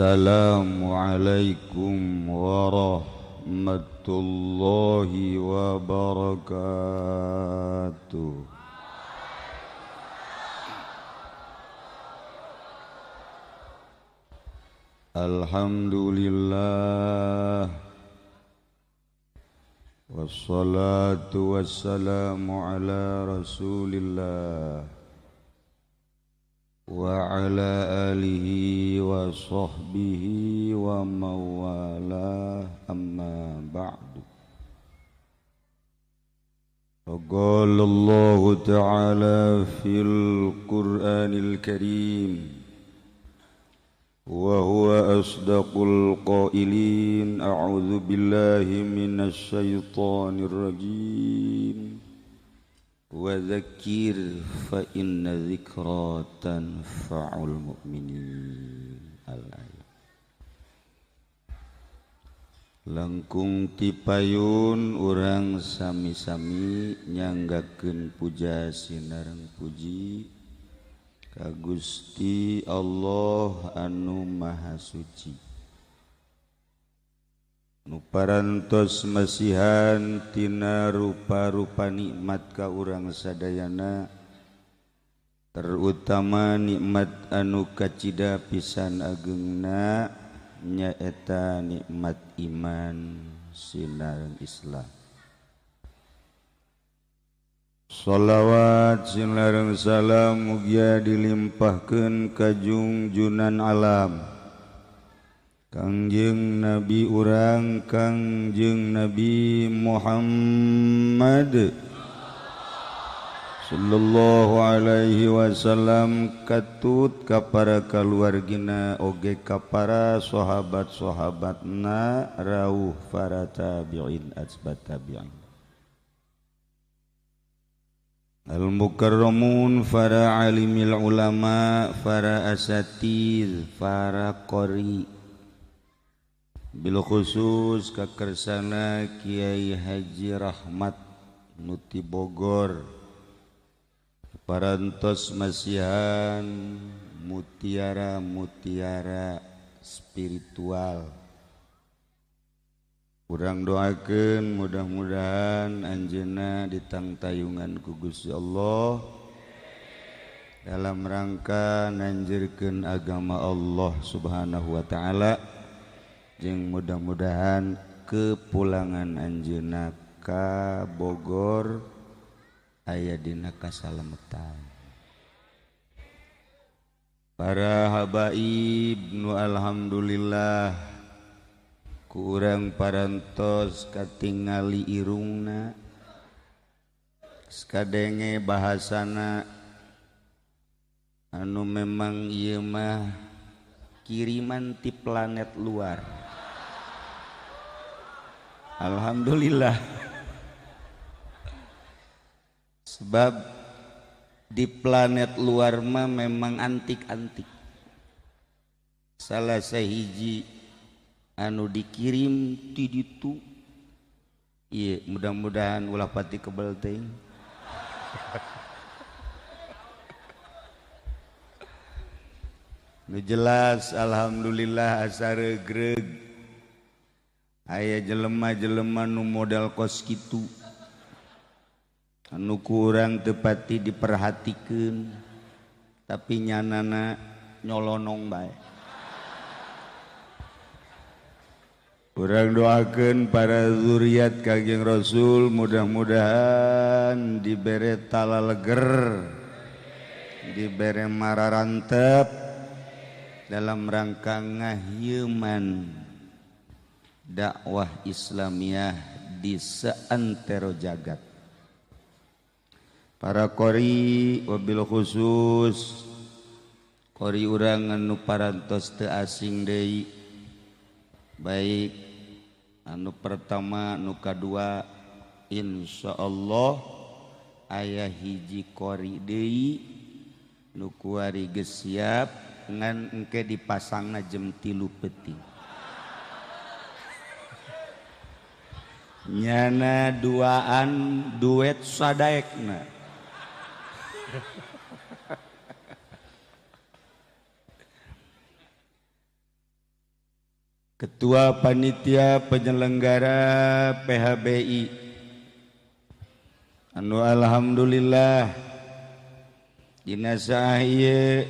Assalamualaikum warahmatullahi wabarakatuh. Alhamdulillah, wassalatu wassalamu ala rasulillah wa ala alihi wa sahbihi wa mawalah, amma ba'du. Qala Allahu ta'ala fil Qur'anil Karim wa huwa asdaqul qailin, a'udzu billahi minasy syaithanir rajim. Wa dzakir fa inna dzikra tanfa'ul mu'minin. Al-ayat. Langkung tipayun urang sami-sami nyanggakeun puja sinareng puji ka Gusti Allah anu Maha Suci, nu parantos masihan tina rupa-rupa nikmat ka urang sadayana, terutama nikmat anu kacida pisan agengna nyaeta nikmat iman sinareng Islam. Sholawat sinareng salam mugia dilimpahkeun ka junjunan alam Kangjeng Nabi urang Kangjeng Nabi Muhammad sallallahu alaihi wasallam, katut ka para kaluargina oge ka para sahabat-sahabatna rauh para tabi'in atsbat tabi'in. Al-mukarramun, para alimil ulama, para asatiz, para qori, bil khusus kakersana Kiai Haji Rahmat Nuti Bogor, parantos masihan mutiara-mutiara spiritual. Urang doakeun mudah-mudahan anjeunna ditangtayungan ku Gusti Allah dalam rangka nganjirkeun agama Allah Subhanahu wa taala, jeung mudah-mudahan kepulangan anjeunna ka Bogor aya dina kasalametan. Para habaib nu alhamdulillah kurang parantos katingali irungna, sakadenge bahasana anu memang ieu mah kiriman ti planet luar. Alhamdulillah, sebab di planet luar mah memang antik-antik. Salah sahiji anu dikirim ti ditu, ieu mudah-mudahan ulah pati kebel teuing. Nu jelas alhamdulillah asa regreg aya jelema-jelema nu modal kos kitu, anu kurang tepati diperhatikeun tapi nyanana nyolonong bae. Urang doakeun para zuriat Kangjeng Rasul mudah-mudahan dibere talaleger, dibere mararantep dalam rangka ngahieman dakwah Islamiyah di seantero jagat. Para qori wabil khusus qori urang anu parantos teu asing deui, baik anu pertama nu kadua, insyaallah aya hiji qori deui nu kuari geus siap ngan engke dipasangna jam 3 peuting. Nyana duaan duet sadaekna. Ketua Panitia Penyelenggara PHBI anu alhamdulillah dina saah ieu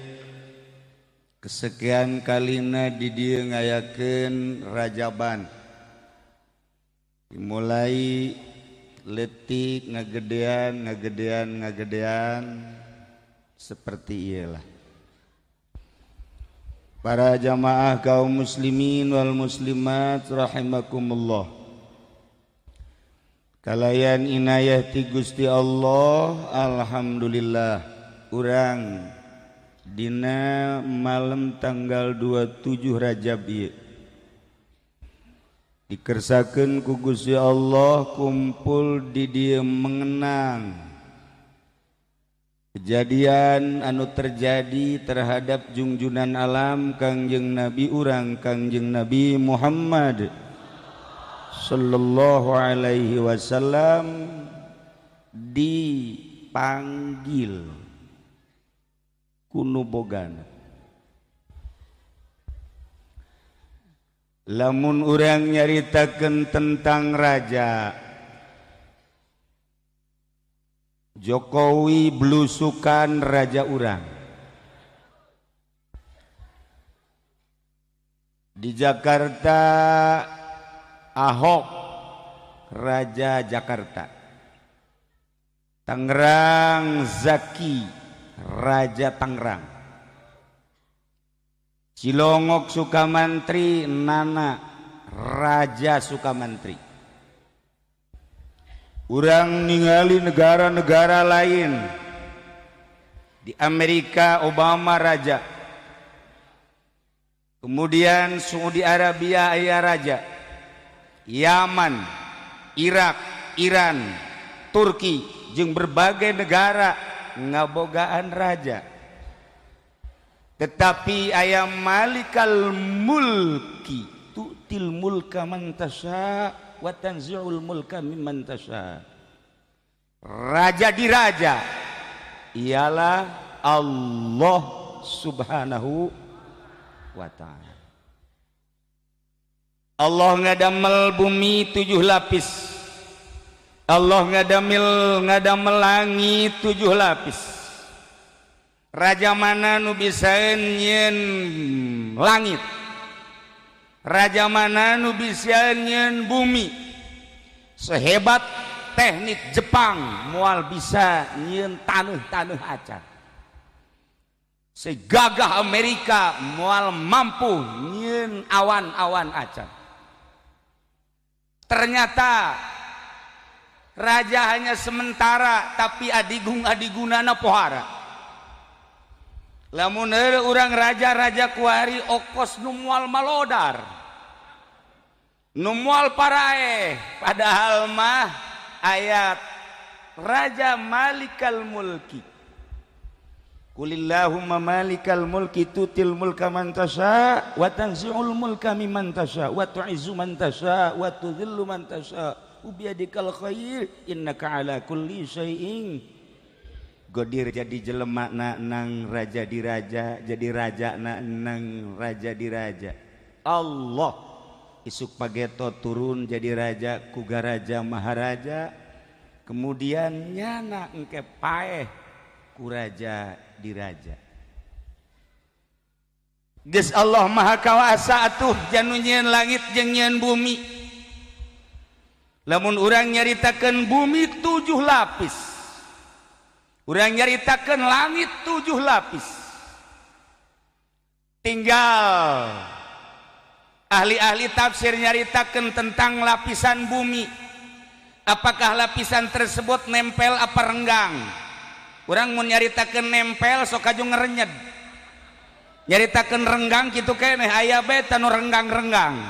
kesekian kalina di dieu ngayakeun rajaban dimulai letik ngagedean ngagedean ngagedean seperti iyalah. Para jamaah kaum muslimin wal muslimat rahimakumullah. Kalayan inayah ti Gusti Allah, alhamdulillah urang dina malam tanggal 27 Rajab ieu dikersakeun ku Gusti Allah kumpul di dieu mengenang kejadian anu terjadi terhadap jungjunan alam Kangjeng Nabi urang Kangjeng Nabi Muhammad sallallahu alaihi wasallam dipanggil ku nu bogana. Lamun urang nyaritakeun tentang raja Jokowi blusukan raja urang. Di Jakarta Ahok raja Jakarta. Tangerang Zaki raja Tangerang. Cilongok Sukamantri Nana raja Sukamantri. Urang ningali negara-negara lain. Di Amerika Obama raja. Kemudian Saudi Arabia aya raja. Yaman, Irak, Iran, Turki jeung berbagai negara ngabogaan raja. Tetapi aya malikal mulki tu'til mulka man tasya wa tanzi'ul mulka mimman tasya. Raja di raja ialah Allah Subhanahu wa ta'ala. Allah ngadamel bumi 7 lapis. Allah ngadamel langit 7 lapis. Raja mana nu bisa nyieun langit? Raja mana nu bisa nyieun bumi? Sehebat teknik Jepang moal bisa nyieun taneuh-taneuh acan. Segagah Amerika moal mampu nyieun awan-awan acan. Ternyata raja hanya sementara tapi adigung adigunana pohara. Lamun urang raja-raja kuari okos nu moal malodar, nu moal paraeh, padahal mah ayat raja malikal mulki. Qulillahumma malikal mulki tutil mulka man tasya wa tanzi'ul mulka mimman tasya wa tu'izzu man tasya wa tudhillu man tasya biyadikal khair innaka ala kulli syai'in qadir. Jadi jelema na nang raja di raja, jadi raja na nang raja di raja. Allah isuk pageto turun jadi raja kuga raja maharaja, kemudian nyana engke paeh ku raja di raja. Geus Allah maha kawasa atuh janu nyieun langit jeung nyieun bumi. Lamun urang nyaritakeun bumi 7 lapis, urang nyaritakeun langit 7 lapis. Tinggal ahli-ahli tafsir nyaritakeun tentang lapisan bumi. Apakah lapisan tersebut nempel apa renggang? Urang mun nyaritakeun nempel sok kaju ngerenyed. Nyaritakeun renggang kitu keneh aya bae tanu renggang-renggang.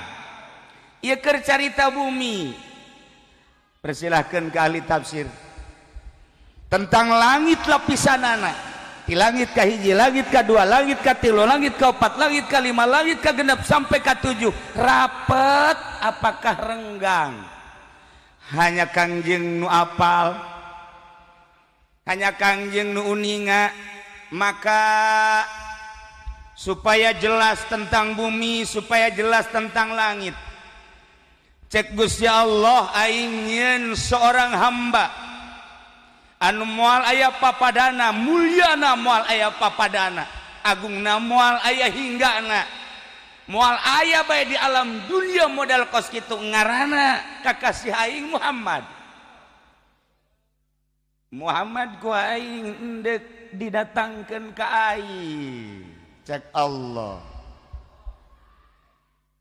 Ieu keur carita bumi. Persilahkeun ke ahli tafsir. Tentang langit lapisanana. Di langit ka hiji, langit ka dua, langit ka tilu, langit ka opat, langit ka lima, langit ka genep sampai ka 7. Rapet apakah renggang? Hanya Kangjeng nu apal, hanya Kangjeng nu uninga. Maka Supaya jelas tentang bumi, supaya jelas tentang langit. Cek Gusti Allah aing nyieun seorang hamba anu moal aya papadana, mulyana moal aya papadana, agungna moal aya hinggana, moal aya bae di alam dunia modal kos kitu ngaranna kakasih aing Muhammad. Muhammad ku aing endek didatangkeun ka aing. Cek Allah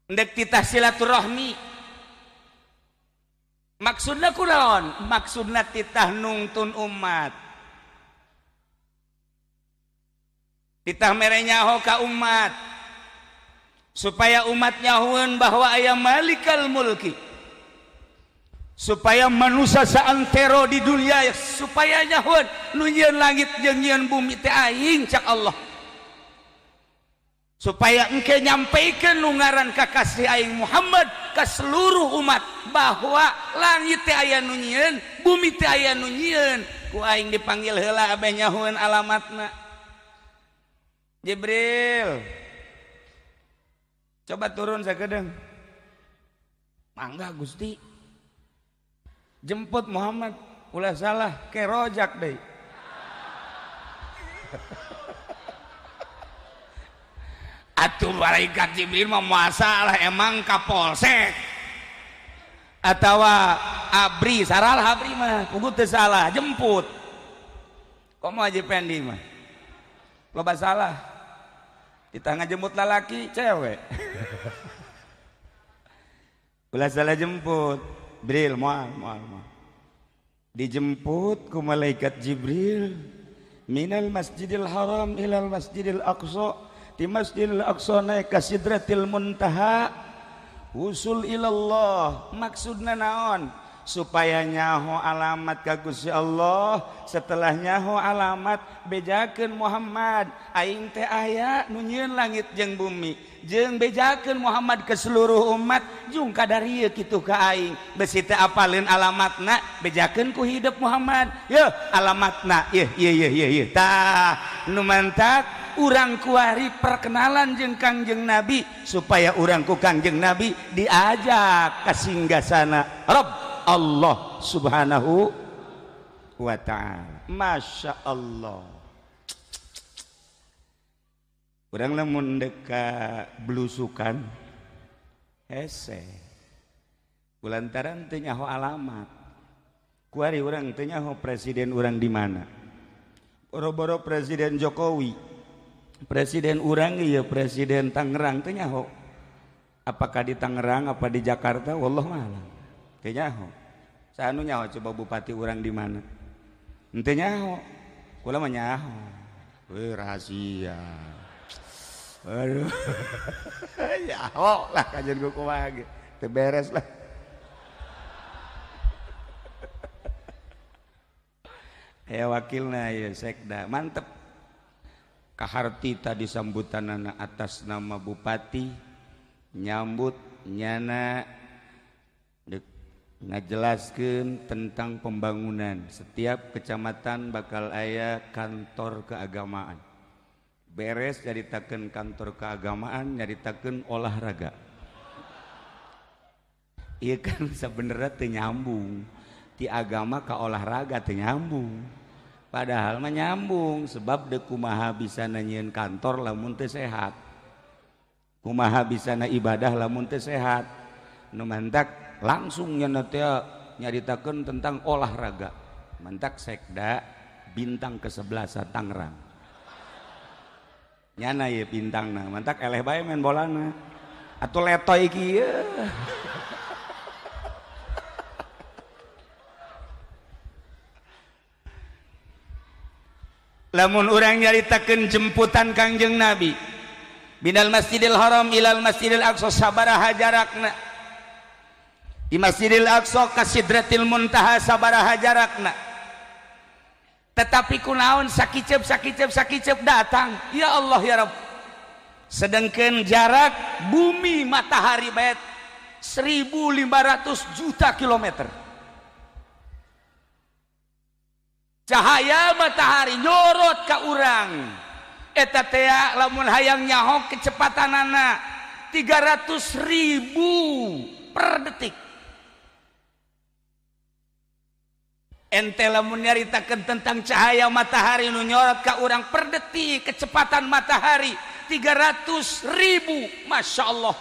endek titah silaturahmi. Maksudna kunaon? Maksudna titah nungtun umat, titah mere nyaho ka umat supaya umat nyahueun bahwa aya Malikal Mulki, supaya manusia saantero di dunia supaya nyahueun nu nyieun langit jeung nyieun bumi teh aing cak Allah, supaya engke nyampaikan nu ngaran kakasih aing Muhammad ke seluruh umat bahwa langit teh aya nu nyieun, bumi teh aya nu nyieun. Ku aing dipanggil heula abeh nyahueun alamatna. Jibril, coba turun sakedeung. Mangga Gusti. Jemput Muhammad, ulah salah kerojak deui. Atuh malaikat Jibril mah masalah emang kapolsek atawa abri, saral abri mah puguh teu salah jemput. Komo Haji Pendi mah loba salah, kita ngajemput lalaki cewek. Ulah salah jemput Bril, moal moal moal. Dijemput ku malaikat Jibril minal Masjidil Haram ilal Masjidil Aqsa, di Masjidil Aqsa naik ka Sidratil Muntaha, usul ilallah. Maksudna naon? Supaya nyaho alamat ka Gusti Allah. Setelah nyaho alamat, bejakeun Muhammad aing teh aya nu nyieun langit jeung bumi, jeung bejakeun Muhammad ke seluruh umat jung kadarieu kitu ka aing. Besi teh apaleun alamatna, bejakeun ku hidup Muhammad. Yeuh alamatna, yeuh yeuh yeuh yeuh. Tah nu mantak urang kuari perkenalan jeung Kangjeng Nabi supaya urang ku Kangjeng Nabi diajak ka singgasana Rabb Allah Subhanahu wa ta'ala. Masya Allah. Urang lamun dek ka blusukan hese kulantaran teu nyaho alamat. Kuari urang teu nyaho presiden urang di mana. Boro-boro Presiden Jokowi, presiden urang ieu presiden Tangerang teu nyaho. Apakah di Tangerang apa di Jakarta wallahu a'lam. Teu nyaho. Saanu nyaho coba bupati urang di mana? Henteu nyaho. Kula mah nyaho. Weh rahasia. Aduh. Nyaho lah kajian ku kumaha ge. Teu beres lah. Aya wakilna ieu sekda, mantep. Kaharti tadi sambutanana atas nama bupati nyambut nyana ngajelaskeun tentang pembangunan. Setiap kecamatan bakal aya kantor keagamaan. Beres nyaritakeun kantor keagamaan, nyaritakeun olahraga. Ieu kan sebenarnya teu nyambung. Ti agama ka olahraga teu nyambung. Padahal mah nyambung sebab deuk kumaha bisa nyieun kantor lamun teu sehat. Kumaha bisa na ibadah lamun teu sehat. Nu mantak langsung nyana teh nyaritakeun tentang olahraga. Mantak sekda bintang ke-11 Tangerang. Nyana ye bintangna, mantak eleh bae main bolana. Atuh letoy kieu. Lamun urang nyaritakeun jemputan Kangjeng Nabi binal Masjidil Haram ilal Masjidil Aqsa sabaraha jarakna, di Masjidil Aqsa ka Sidratil Muntaha sabaraha jarakna, tetapi kunaon sakiceup sakiceup sakiceup datang ya Allah ya Rabb. Sedangkan jarak bumi matahari bae 1500 juta kilometer. Cahaya matahari nyorot ka urang Eta teh lamun hayang nyaho kecepatanana 300.000 per detik. Ente lamun nyaritakeun tentang cahaya matahari nu nyorot ka urang per detik kecepatan matahari 300.000, Masya Allah,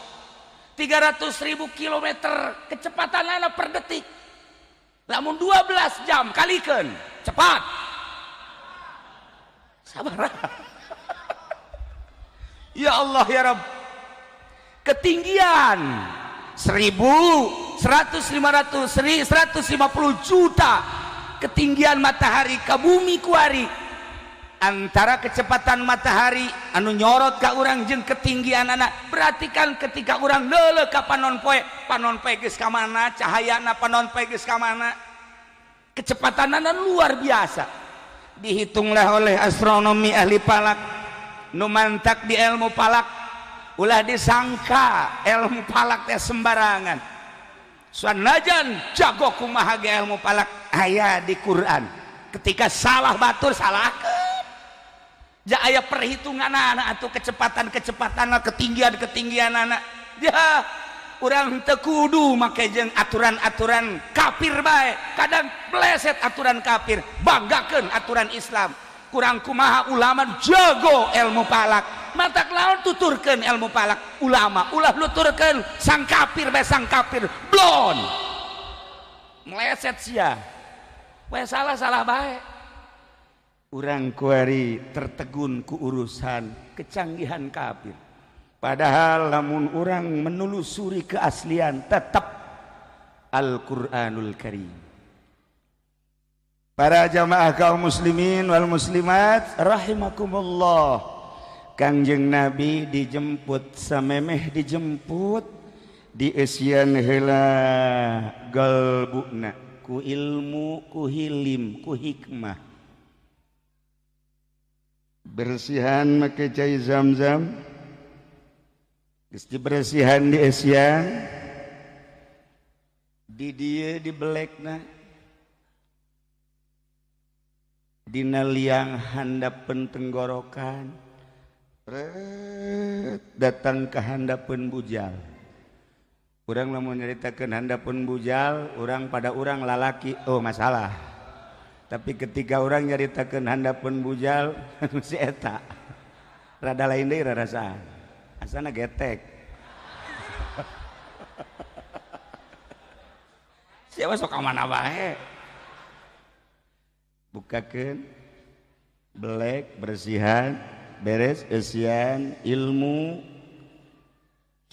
300.000 kilometer kecepatanana per detik. Lamun 12 jam kalikeun cepat. Sabar. Ya Allah ya Rabb. Ketinggian 1.100 500 150 juta ketinggian matahari ke bumi kuari. Antara kecepatan matahari anu nyorot ka urang jeung ketinggian anak, berarti kan ketika urang leuleuh ka panon poe, panon poe geus ka mana, cahayana panon poe geus ka mana, kecepatanana luar biasa. Dihitunglah oleh astronomi ahli falak nu mantak di ilmu falak, ulah disangka ilmu falak teh sembarangan. Sanajan jago kumaha ge ilmu falak aya di Quran. Ketika salah batur salahkeun. Ja aya perhitungan anak atau kecepatan-kecepatan, ketinggian-ketinggian anak. Ya urang teu kudu make jeung aturan-aturan kafir bae. Kadang bleset aturan kafir, banggakeun aturan Islam. Kurang kumaha ulama jago ilmu falak, matak lawan tuturkeun ilmu falak ulama, ulah nuturkeun sang kafir bae, sang kafir blon meleset sia we, salah-salah bae. Urang kuari tertegun ku urusan kecanggihan kafir, padahal lamun urang menelusuri keaslian tetap Al-Qur'anul Karim. Para jamaah kaum muslimin wal muslimat rahimakumullah, Kangjeng Nabi dijemput samemeh dijemput dieusian heula galbuna ku ilmu, ku hilim, ku hikmah. Bersihan make cai zam-zam, geus dibersihan dieusian, di dieu dibelekna dina liang handapeun tenggorokan, datang ke handapeun bujal. Urang lamun nyaritakeun handapeun bujal, urang pada urang lalaki, oh masalah. Tapi ketika urang nyaritakeun handapeun bujal, si eta rada lain deui rarasaan. Asana getek. Siapa sok ka mana bae. Bukakeun belek bersihan beres eusian ilmu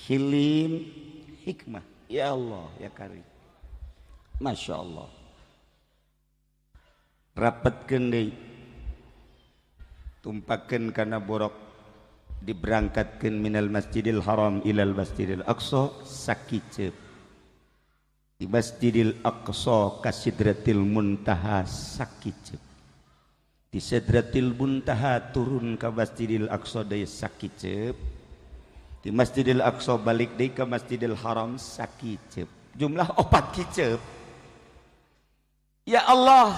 hilim hikmah. Ya Allah ya Karim, Masya Allah. Rapetkeun deui, tumpakeun kana borok, diberangkatkeun minal Masjidil Haram ilal Masjidil Aqsa sakiceup. Di Masjidil Aqsa ka Sidratil Muntaha sakiceup. Di Sidratil Muntaha turun ka Masjidil Aqsa deui sakiceup. Di Masjidil Aqsa balik deui ka Masjidil Haram sakiceup. Jumlah 4 kiceup. Ya Allah,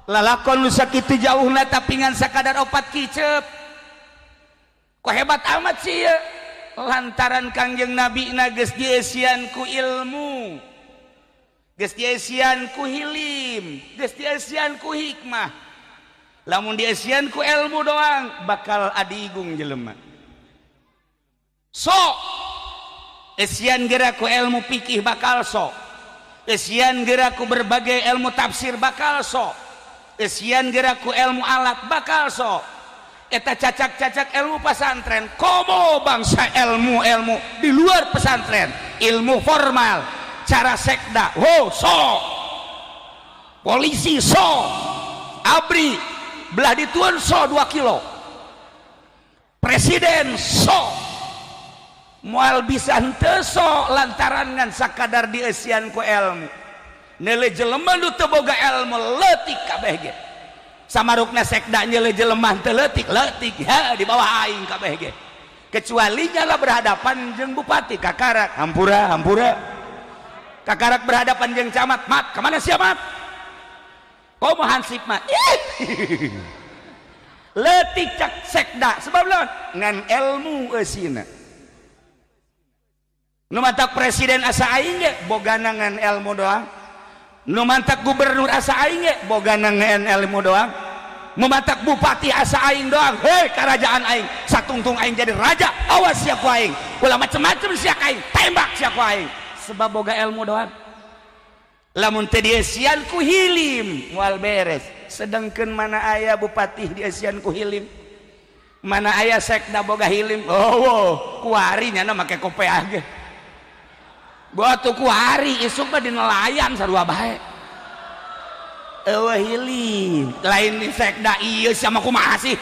lalakon nu sakitu jauhna tapi ngan sakadar 4 kiceup. Kok hebat amat sih ya? Lantaran Kangjeng Nabi na geus dieusian ku ilmu, geus dieusian ku hilim, geus dieusian ku hikmah. Lamun dieusian ku ilmu doang bakal adigung jelema. Sok eusian geura ku ilmu fikih bakal sok, eusian geura ku berbagai ilmu tafsir bakal sok, eusian geura ku ilmu alat bakal sok. Eta cacak-cacak ilmu pesantren, komo bangsa ilmu-ilmu di luar pesantren, ilmu formal, cara sekda, oh sok, polisi sok, abri belah dituan sok 2 kilo, presiden sok, moal bisa henteu sok lantaran ngan sakadar dieusian ku ilmu. Neule jelema nu teu boga ilmu leutik kabeh ge. Samarukna sekda nyele jelema teu leutik leutik ya di bawah aing kabeh ge. Kecuali nyala berhadapan jeung bupati kakarak hampura hampura. Kakarak berhadapan jeung camat, mat kemana sia mat? Komo hansip mat. Leutik cak sekda sebab lawan ngan ilmu eusina. Nu mantak presiden asa aing ge bogana ngan ilmu doang. Nu mantak gubernur asa aing ge bogana ngan ilmu doang. Nu mantak bupati asa aing doang. Hei kerajaan aing, satungtung aing jadi raja, awas sia ku aing. Ulah macem-macem sia ka aing, tembak sia ku aing. Sebab boga ilmu doang. Lamun teu dieusian ku hilim moal beres. Sedangkan mana aya bupati dieusian ku hilim, mana aya sekda boga hilim, oh, oh kuari nyana make kopeah ge. Batu kuari isuk mah di nelayan sarua bae. Eueuh hilim, lain di sekda ieu sama kumaha sih.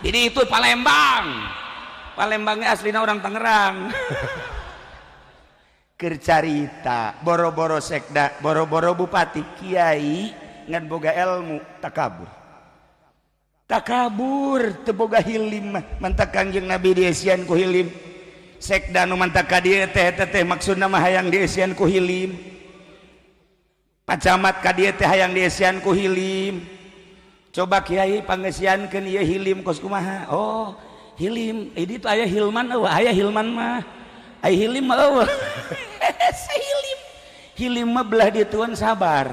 Jadi itu Palembang. Palembangnya aslina orang Tangerang. Keur carita boro-boro sekda, boro-boro bupati, kiai ngan boga ilmu takabur. Takabur teu boga hilim mah, mantak Kangjeng Nabi dieusian ku hilim. Sekda nu mantak ka dieu teh teh teh maksudna mah hayang dieusian ku hilim. Pacamat ka dieu teh hayang dieusian ku hilim. Coba kiai pangeusiankeun ieu hilim kos kumaha? Oh, hilim. Ini tuh aya hilman eueuh, aya hilman mah. Ai hilim mah eueuh. Hilim. Hilim mah belah dituan sabar.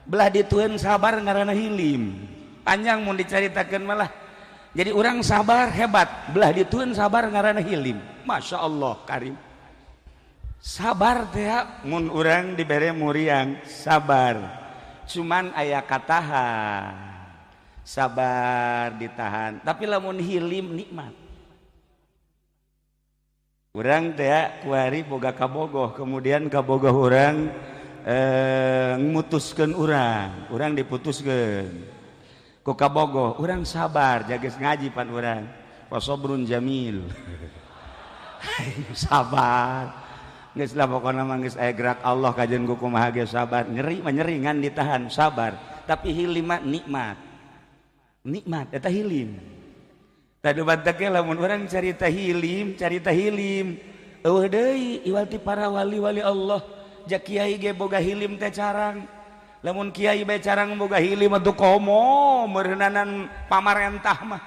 Belah dituan sabar ngaranna hilim. Panjang mun dicaritakeun malah. Jadi orang sabar hebat, belah dituan sabar ngaranna hilim. Masya Allah karim. Sabar teh mun urang dibere muriang sabar. Cuman aya katahan. Sabar ditahan. Tapi lamun hilim nikmat. Urang teh kuari boga kabogoh, kemudian kabogoh urang ngutuskeun urang, urang diputuskeun. Ku kabogoh, urang sabar, jages ngaji pan urang. Wasobrun jamil. Sabar. Geus lah pokona mah geus aya gerak Allah kajian ku kumaha ge sabar. Nyeri mah nyeri ngan ditahan, sabar. Tapi hilim mah nikmat. Nikmat eta hilim. Tadi batak lamun urang carita hilim, carita hilim. Eueuh deui iwal ti para wali-wali Allah. Ja kiai ge boga hilim teh carang. Lamun kiai bae carang boga hilim atuh komo meureunanan pamarentah mah.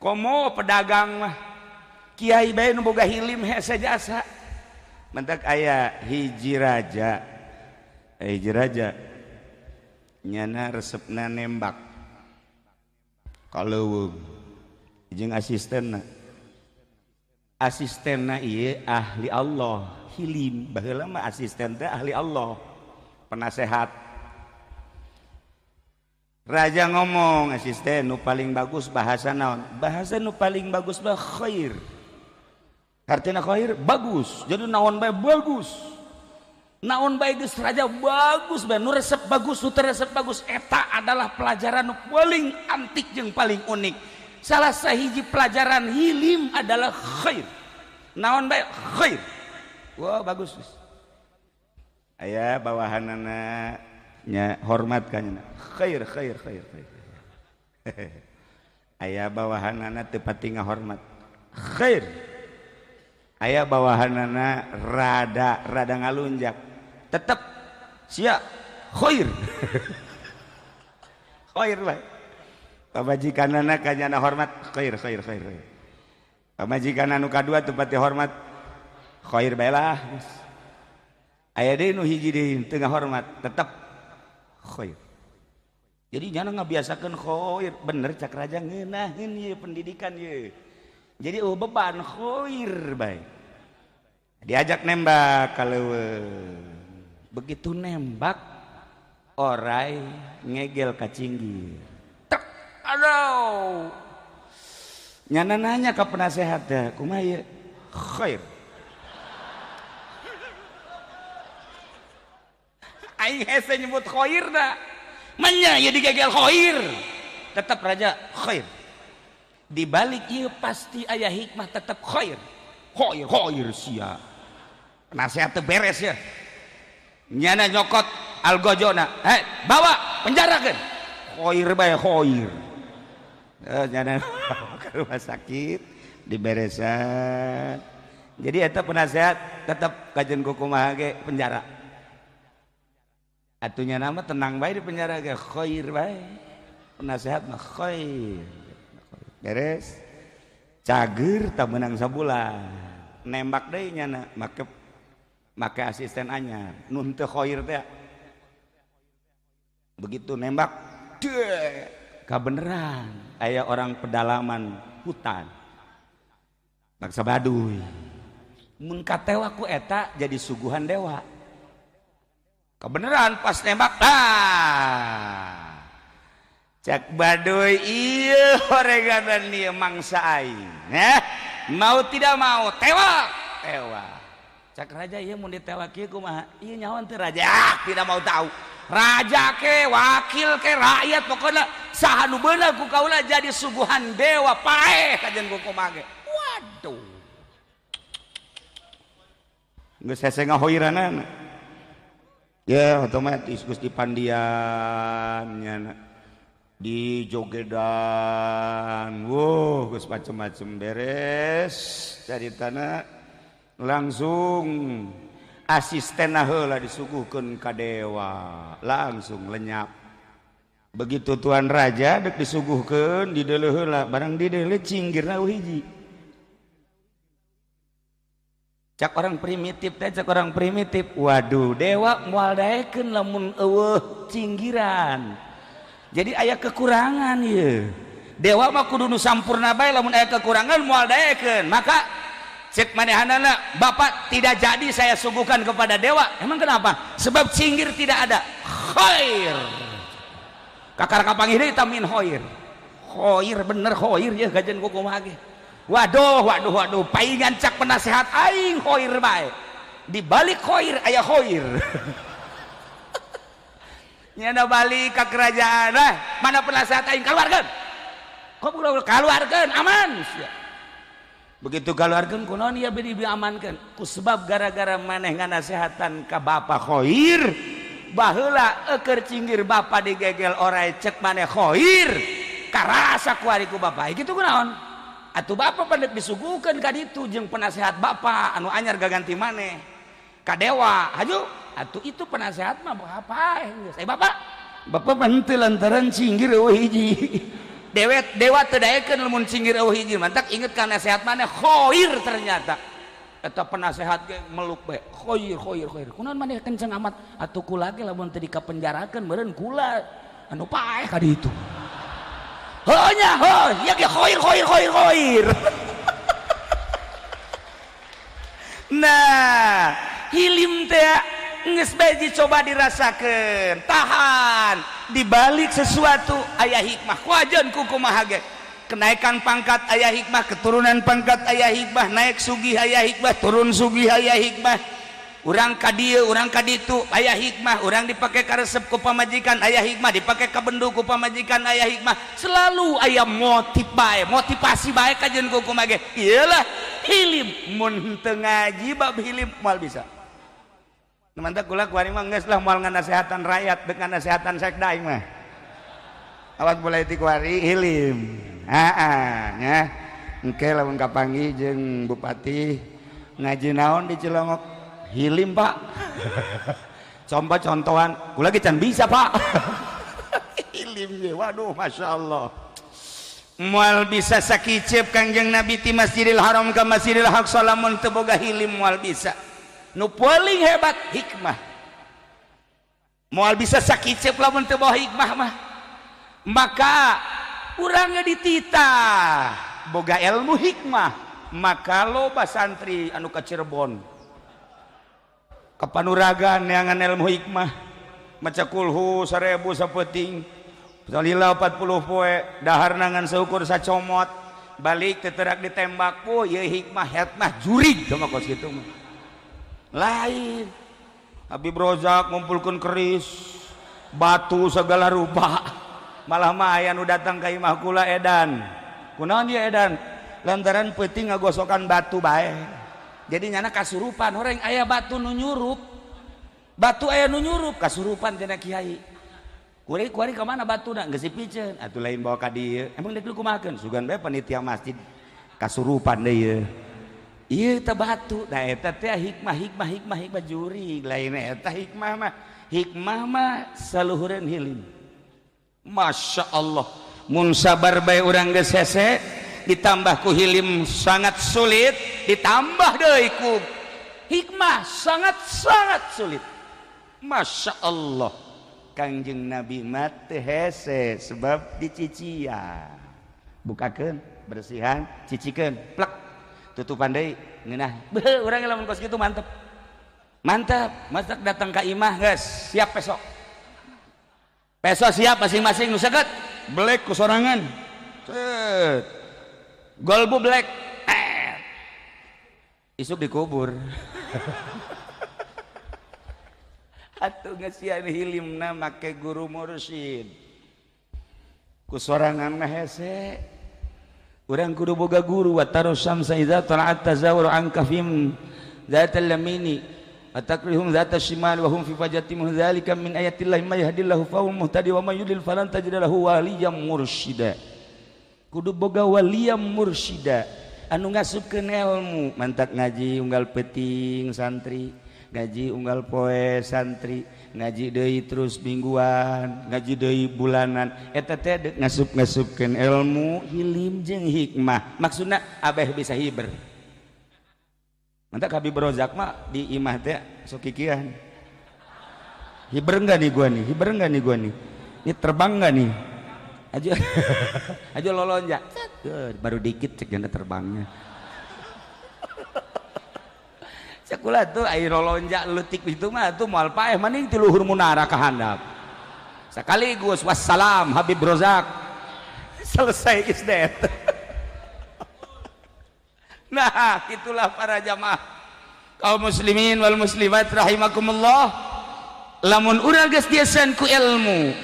Komo pedagang mah. Kiai bae nu boga hilim hese jasa. Mentak aya hiji raja. Hiji raja nyana resepna nembak. Kaleuweung jeung asistenna. Asistenna ieu ahli Allah, hilim. Baheula mah asisten teh ahli Allah, penasehat. Raja ngomong, asisten nu paling bagus bahasa naon? Bahasa nu paling bagus mah khair. Artinya khair bagus. Jadi naon bae bagus. Naon bae geus raja bagus bae, nu resep bagus, nu teu resep bagus. Eta adalah pelajaran nu paling antik jeung paling unik. Salah sahiji pelajaran hilim adalah khair. Naon bae khair. Wah bagus. Aya bawahanana nya hormat ka nya. Khair khair khair khair. Aya bawahanana teu pati ngahormat. Khair. Aya bawahanana rada rada ngalunjak. Tetep sia khair. Khair bae. Pamajikanana ka nyana hormat khair khair khair. Pamajikan anu kadua teu pati hormat khair bae lah. Aya deui nu hiji deui teu ngahormat tetep khair. Jadi nyana ngabiasakeun khair, bener cak raja ngeunaheun ieu pendidikan ieu. Jadi eueuh beban khair bae. Diajak nembak kaleuweung. Begitu nembak orai ngegel ka cinggir. Aduh. Nyana nanya ke penasehat teh, kumaha ieu? Khair. Aing hese nyebut khair da. Manya ieu digegel khair. Tetap raja khair. Di balik ieu pasti aya hikmah tetap khair. Khair khair sia. Penasehat teu beres ya. Nyana nyokot algojona, hei bawa penjarakeun. Khair bae khair. Nyana ke rumah sakit diberesan. Jadi eta penasehat tetap kajian kumaha ge penjara. Atunya nama tenang bae di penjara ge khair bae. Penasehat mah khair. Beres. Cager tak menang sabulan. Nembak deui nyana make make asisten anyar. Nu teu khair teh. Begitu nembak, deh, kabeneran aya orang pedalaman hutan. Bangsa Baduy. Mun katewa ku eta jadi suguhan dewa. Kebeneran pas nembak, ah. Cek Baduy ieu horeganan ieu mangsa aing. Nah, mau tidak mau tewak, tewak. Cek raja ieu mun ditewak ieu kumaha? Ieu nyawan teu raja. Ah, tidak mau tahu. Raja ke, wakil ke, rakyat pokoknya saha nu beunang ku kaula jadi suguhan dewa paeh kajen ku kumaha ge. Waduh. Geus hese ngahoiranana. Ya otomatis geus dipandian nya di jogedan. Wuh, geus macem-macem beres caritana langsung asisten heula disuguhkeun ka dewa, langsung lenyap. Begitu tuan raja dek disuguhkeun dideuleu heula, barang dideuleu cinggirna hiji. Cak orang primitif teh, cak orang primitif, waduh dewa moal daekeun lamun eueuh cinggiran. Jadi aya kekurangan ieu. Dewa mah kudu nu sampurna bae, lamun aya kekurangan moal daekeun. Maka cek manehanana, bapak tidak jadi saya suguhkan kepada dewa. Emang kenapa? Sebab cinggir tidak ada. Khair. Kakar kapanggih deui tamin khair. Khair bener khair ya kajian ku kumaha ge. Waduh, waduh, waduh, paingan cak penasehat aing khair bae. Di balik khair aya khair. Nyana balik ka kerajaan, lah, mana penasehat aing keluarkeun. Kok keluarkeun aman. Begitu keluarkeun kunaon ieu beri diamankeun? Ku sebab gara-gara maneh nganasehatan ka bapa khair, baheula eukeur cinggir bapa digegel orai cek maneh khair, karasa ku ari ku bapa. Kitu kunaon? Atuh bapa pandek disuguhkeun ka ditu jeung penasehat bapa anu anyar gaganti maneh. Ka dewa, haju atuh itu penasehat mah apa geus. Bapak, bapak mah henteu lantaran cinggir eueuh hiji. Dewet dewa teu daekeun lamun cinggir eueuh hiji, mantak inget ka nasehat maneh khair ternyata. Eta penasehat ge meluk bae, khair khair khair. Kunaon maneh kenceng amat atuh kula ge lamun teu dikapenjarakeun meureun kula anu paeh ka ditu. Heuh nya heuh, ieu ge khair khair khair khair. Nah, hilim teh geus bae dicoba dirasakeun, tahan. Di balik sesuatu aya hikmah. Kuajeun ku kumaha ge. Kenaikan pangkat aya hikmah, keturunan pangkat aya hikmah, naik sugih aya hikmah, turun sugih aya hikmah. Urang ka dieu, urang ka ditu aya hikmah, urang dipake karesep ku pamajikan aya hikmah, dipake ka bendu ku pamajikan aya hikmah. Selalu aya motif bae, motivasi bae kajeun ku kumaha ge. Iyalah hilim mun teu ngaji bab hilim moal bisa. Mantap kula kuari mah geus lah moal nganasehatan rakyat deuk nganasehatan sekda aing mah. Awas mulai ti kuari hilim. Heeh nya. Engke lamun kapanggih jeung bupati ngaji naon di Cilongok? Hilim, Pak. Coba contohan, kula ge can bisa, Pak. Hilim ge, waduh masyaallah. Moal bisa sakiceup Kangjeng Nabi ti Masjidil Haram ka Masjidil Aqsa lamun teu boga hilim moal bisa. Nu paling hebat hikmah. Moal bisa sakiceup lamun teu bawa hikmah mah. Maka urangnya dititah boga ilmu hikmah, maka loba santri anu ka Cirebon kapanuragan neangan ilmu hikmah, maca kulhu 1000 sapeuting, salila 40 poe, dahar nangan seukur sacomot, balik teterak ditembak, po ieu hikmah hikmah jurig sama kos kitu mah. Lain Habib Rozak ngumpulkeun keris batu segala rupa, malah mah aya nu datang ka imah kula edan. Kunaon dia edan? Lantaran peuting ngagosokan batu bae. Jadi nyana kasurupan horeng aya batu nu nyurup. Batu aya nu nyurup kasurupan cenah kiai. Kuari kuari ka mana batuna? Geus dipiceun. Atuh lain bawa ka dieu. Emang deuk kumahakeun? Sugan bae panitia masjid kasurupan deui ieu. Ieu teh batu. Da eta teh hikmah hikmah hikmah hikmah jurig. Lain eta hikmah mah. Hikmah mah saluhureun hilim. Masya Allah mun sabar bae urang geus hese ditambah ku hilim sangat sulit, ditambah deui ku hikmah sangat-sangat sulit. Masya Allah Kangjeng Nabi mah teu hese sebab dicician, bukakeun bersihan, cicikeun plek, tutupan deui ngeunah. Beuh urang lamun kos kitu mantep. Mantap, masak datang ka imah geus siap besok. Besok siap masing-masing nu seukeut belek ku sorangan. Set. Golbu belek. Isuk dikubur. Atuh ngesian hilimna make guru mursyid. Ku sorangan mah hese. Urang kudu boga guru wa tarusam saiza tala'at tazawur an kafim zatal lamini atakrihum zata shimal wa hum fi fajatim dzalika min ayatillahi may yahdillahu fa hum muhtadi wa may yudlil falan tajid lahu waliyyan mursyida. Kudu boga waliyyan mursyida anu ngasupkeun ilmu, mantak ngaji unggal peuting santri, ngaji unggal poe santri, ngaji deui terus mingguan, ngaji deui bulanan, eta teh deuk ngasup-ngasupkeun ilmu, hilim jeung hikmah. Maksudna abeh bisa hiber. Mantak Habib Rozak mah di imah teh sok kikian. Hiber enggak nih gua nih? Hiber enggak nih gua nih? Ini terbang enggak nih? Aja aja lolonjak. Baru dikit cek janda terbangnya. Cek ulah tuh air lolonjak leutik itu mah tuh moal paeh maning ti luhur munara ka handap. Sekaligus wassalam Habib Rozak. Selesai isdet. Nah, itulah para jamaah kaum muslimin wal muslimat rahimakumullah. Lamun urang geus dieuseun ku ilmu,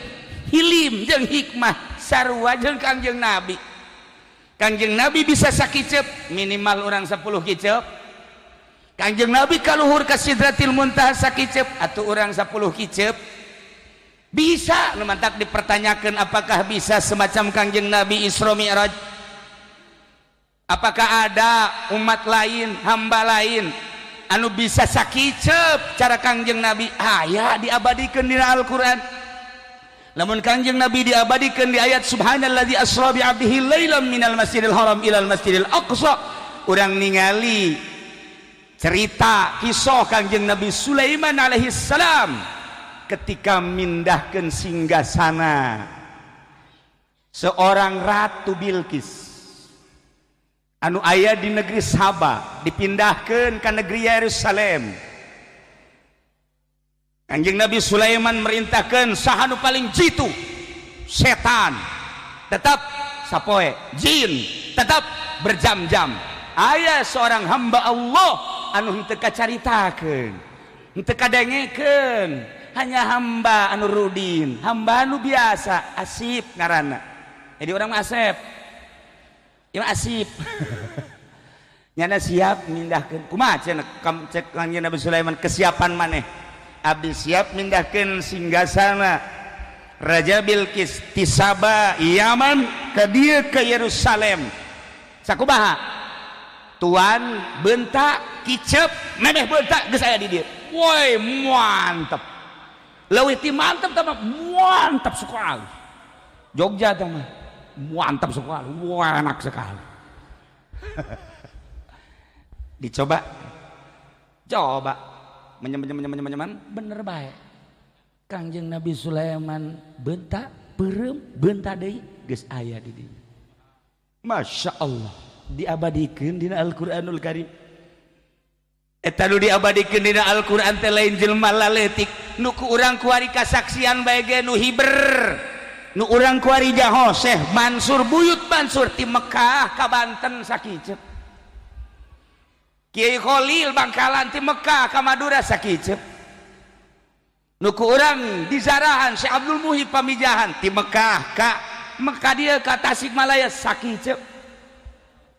hilim jeung hikmah sarua jeung Kangjeng Nabi. Kangjeng Nabi bisa sakiceup minimal urang 10 kiceup. Kangjeng Nabi kaluhur ka Sidratil Muntaha sakiceup atuh urang 10 kiceup. Bisa nu mantak dipertanyakeun apakah bisa semacam Kangjeng Nabi Isra Mi'raj? Apakah ada umat lain, hamba lain anu bisa sakiceup cara Kangjeng Nabi? Aya diabadikeun dina Al-Qur'an. Lamun Kangjeng Nabi diabadikeun di ayat subhanallazi asra bi 'abdihi lailan minal masjidil haram ilal masjidil aqsa, urang ningali cerita kisah Kangjeng Nabi Sulaiman alaihi salam ketika mindahkeun singgasana seorang ratu Bilqis anu aya di negeri Saba dipindahkan ke negeri Yerusalem. Kanjeng Nabi Sulaiman merintahkan saha nu paling jitu, setan tetap sapoe, jin tetap berjam-jam. Aya seorang hamba Allah anu henteu kacaritakeun, henteu kadengekeun, hanya hamba anu rudin, hamba anu biasa, asip ngaranna. Jadi orang mah asep. Ieu asip. Nyana siap mindahkeun. Kumaha cenah cek Kanjeng Nabi Sulaiman kesiapan maneh? Abdi siap mindahkeun singgasana Raja Bilqis ti Saba Yaman ka dieu ke Yerusalem. Sakumaha? Tuan bentak kicep memeh bentak geus aya di dieu. Woi mantep. Leuwih ti mantep tah mah mantap sekali. Jogja tah mah mantap sekali, wah enak sekali. Dicoba, coba, menyem bener baik. Kangjeng Nabi Sulaiman bentak, peureum, bentak deui, geus aya di dieu. Masya Allah, diabadikeun dina Al-Qur'anul Karim. Eta nu diabadikeun dina Al-Qur'an teh lain jelema laletik, nu ku urang kuari kasaksian bae ge nu hiber. Nu urang kuari jaho Syekh Mansur Buyut Mansur ti Mekah ka Banten sakiceup. Kiai Khalil Bangkalan ti Mekah ka Madura sakiceup. Nu ku urang dizarahan Syekh Abdul Muhib Pamijahan ti Mekah ka Mekah dieu ka Tasikmalaya sakiceup.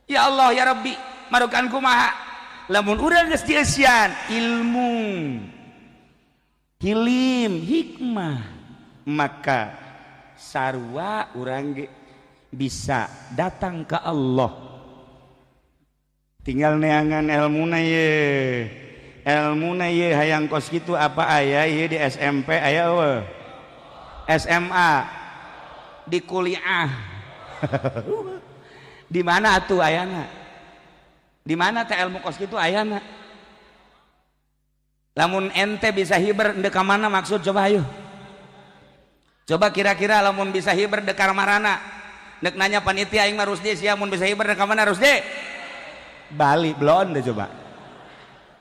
Ya Allah ya Rabbi, marukan kumaha lamun urang geus dieusian ilmu, hilim, hikmah, maka sarua urang ge bisa datang ke Allah. Tinggal neangan elmuna ye, elmuna ye hayang kos kitu apa aya ye di SMP aya eueuh, SMA Di kuliah. Di mana atuh ayana? Di mana teh ilmu kos kitu ayana? Lamun ente bisa hiber ndek ka mana maksud coba ayo. Coba kira-kira lamun bisa hiber ndek ka marana. Ndek nanya panitia aing mah Rusdi sia mun bisa hiber ndek ka mana Rusdi? Bali belon deh coba.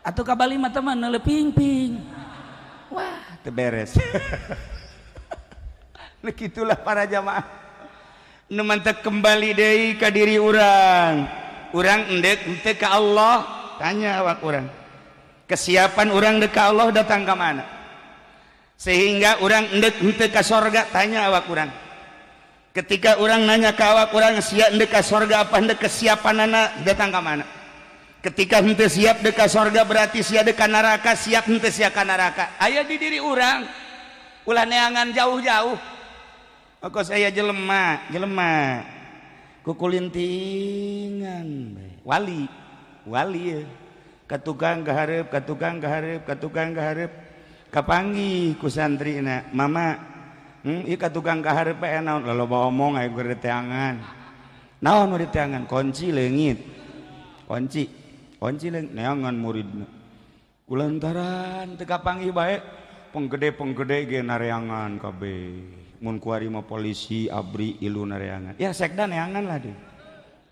Atuh ka Bali mah teman neuleuh ping-ping. Wah, teu beres. Nah gitulah para jamaah. Nu mantek kembali deui ka diri urang. Urang endek henteu ka Allah, tanya awak urang. Kesiapan urang dek ka Allah datang ka mana? Sehingga urang endek henteu ka sorga, tanya awak urang. Ketika urang nanya ka awak urang sia endek ka sorga apa endek kesiapanana datang ka mana? Ketika henteu siap dek ka sorga berarti sia dek ka neraka, siap henteu sia ka neraka. Aya di diri urang. Ulah neangan jauh-jauh. Kok saya jelema, jelema kukulintingan wali, wali ya. Ka tukang kahareup, ka tukang kahareup, ka tukang kahareup. Kapanggih ku santrina, mama, ieu ka tukang kahareup bae naon? Loba omong aya keur diteangan. Naon nu diteangan? Kunci leungit. Kunci, kunci leungit neangan muridna. Kulantaran teu kapanggih bae, penggede-penggede ge nareangan kabeh. Mun kuari mah polisi abri ilu nareangan. Ya sekda neangan lah deh.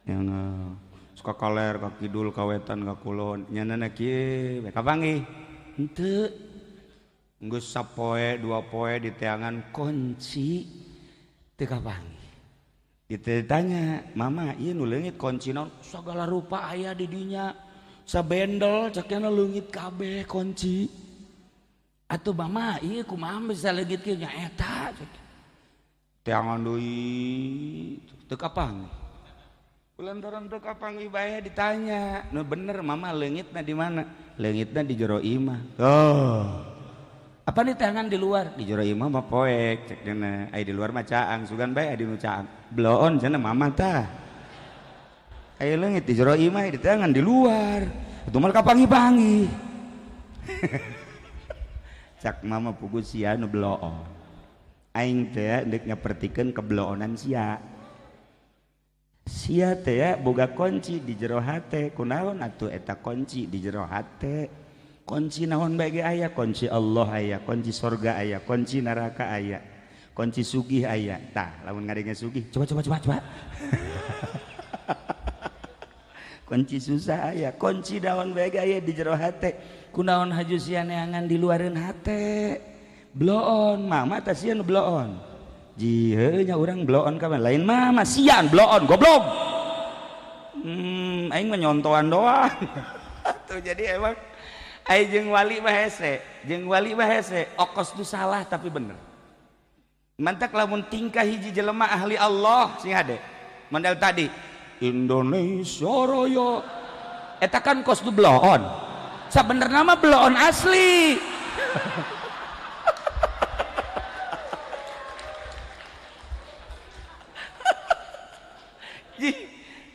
Neangan. Suka kaler ka kidul ka wetan ka kulon. Nyanana kieu we kapanggih. Henteu. Geus sapoe dua poe diteangan kunci teu kapanggih. Ditanya, "Mama, ieu nu leungit kunci naon?" Sagala rupa aya di dinya. Sabendel cekna leungit kabeh kunci. Atuh mama, ieu kumaha bisa leungit kieu nya eta cek. Teangan deui teu kapanggih. Kulantaran teu kapanggih bae ditanya, "Nu bener mama leungitna di mana?" Leungitna di jero imah. Oh. Apa nih teangan di luar? Di jero imah mah poek cek dina. Ai di luar mah caang, sugan bae di nu caang. Bloon cenah mama tah. Ai leungit di jero imah di teangan di luar. Atuh mah kapanggih-panggih. Cak mama pugu sia nu bloon. Aing teh deuk nyapertikeun kebloonan sia. Sia teh boga kunci di jero hate. Kunaon atuh eta kunci di jero hate? Kunci naon bae ge aya, kunci Allah aya, kunci sorga aya, kunci neraka aya, kunci sugih aya. Tah, lamun ngadenge sugih, coba coba coba coba. Kunci susah aya, kunci naon bae ge aya di jero hate. Kunaon haju sia neangan di luareun hate? Bloon, mama tah sia nu bloon. Jieu nya urang bloon ka lain mama sian bloon goblok. Aing mah nyontoan doang. Tuh jadi emang aing jeung wali mah hese, jeung wali mah hese, okos nu salah tapi bener. Mantak lamun tingkah hiji jelema ahli Allah sing hade. Mandal tadi Indonesia Raya eta kan kos nu bloon. Sabenerna mah bloon asli.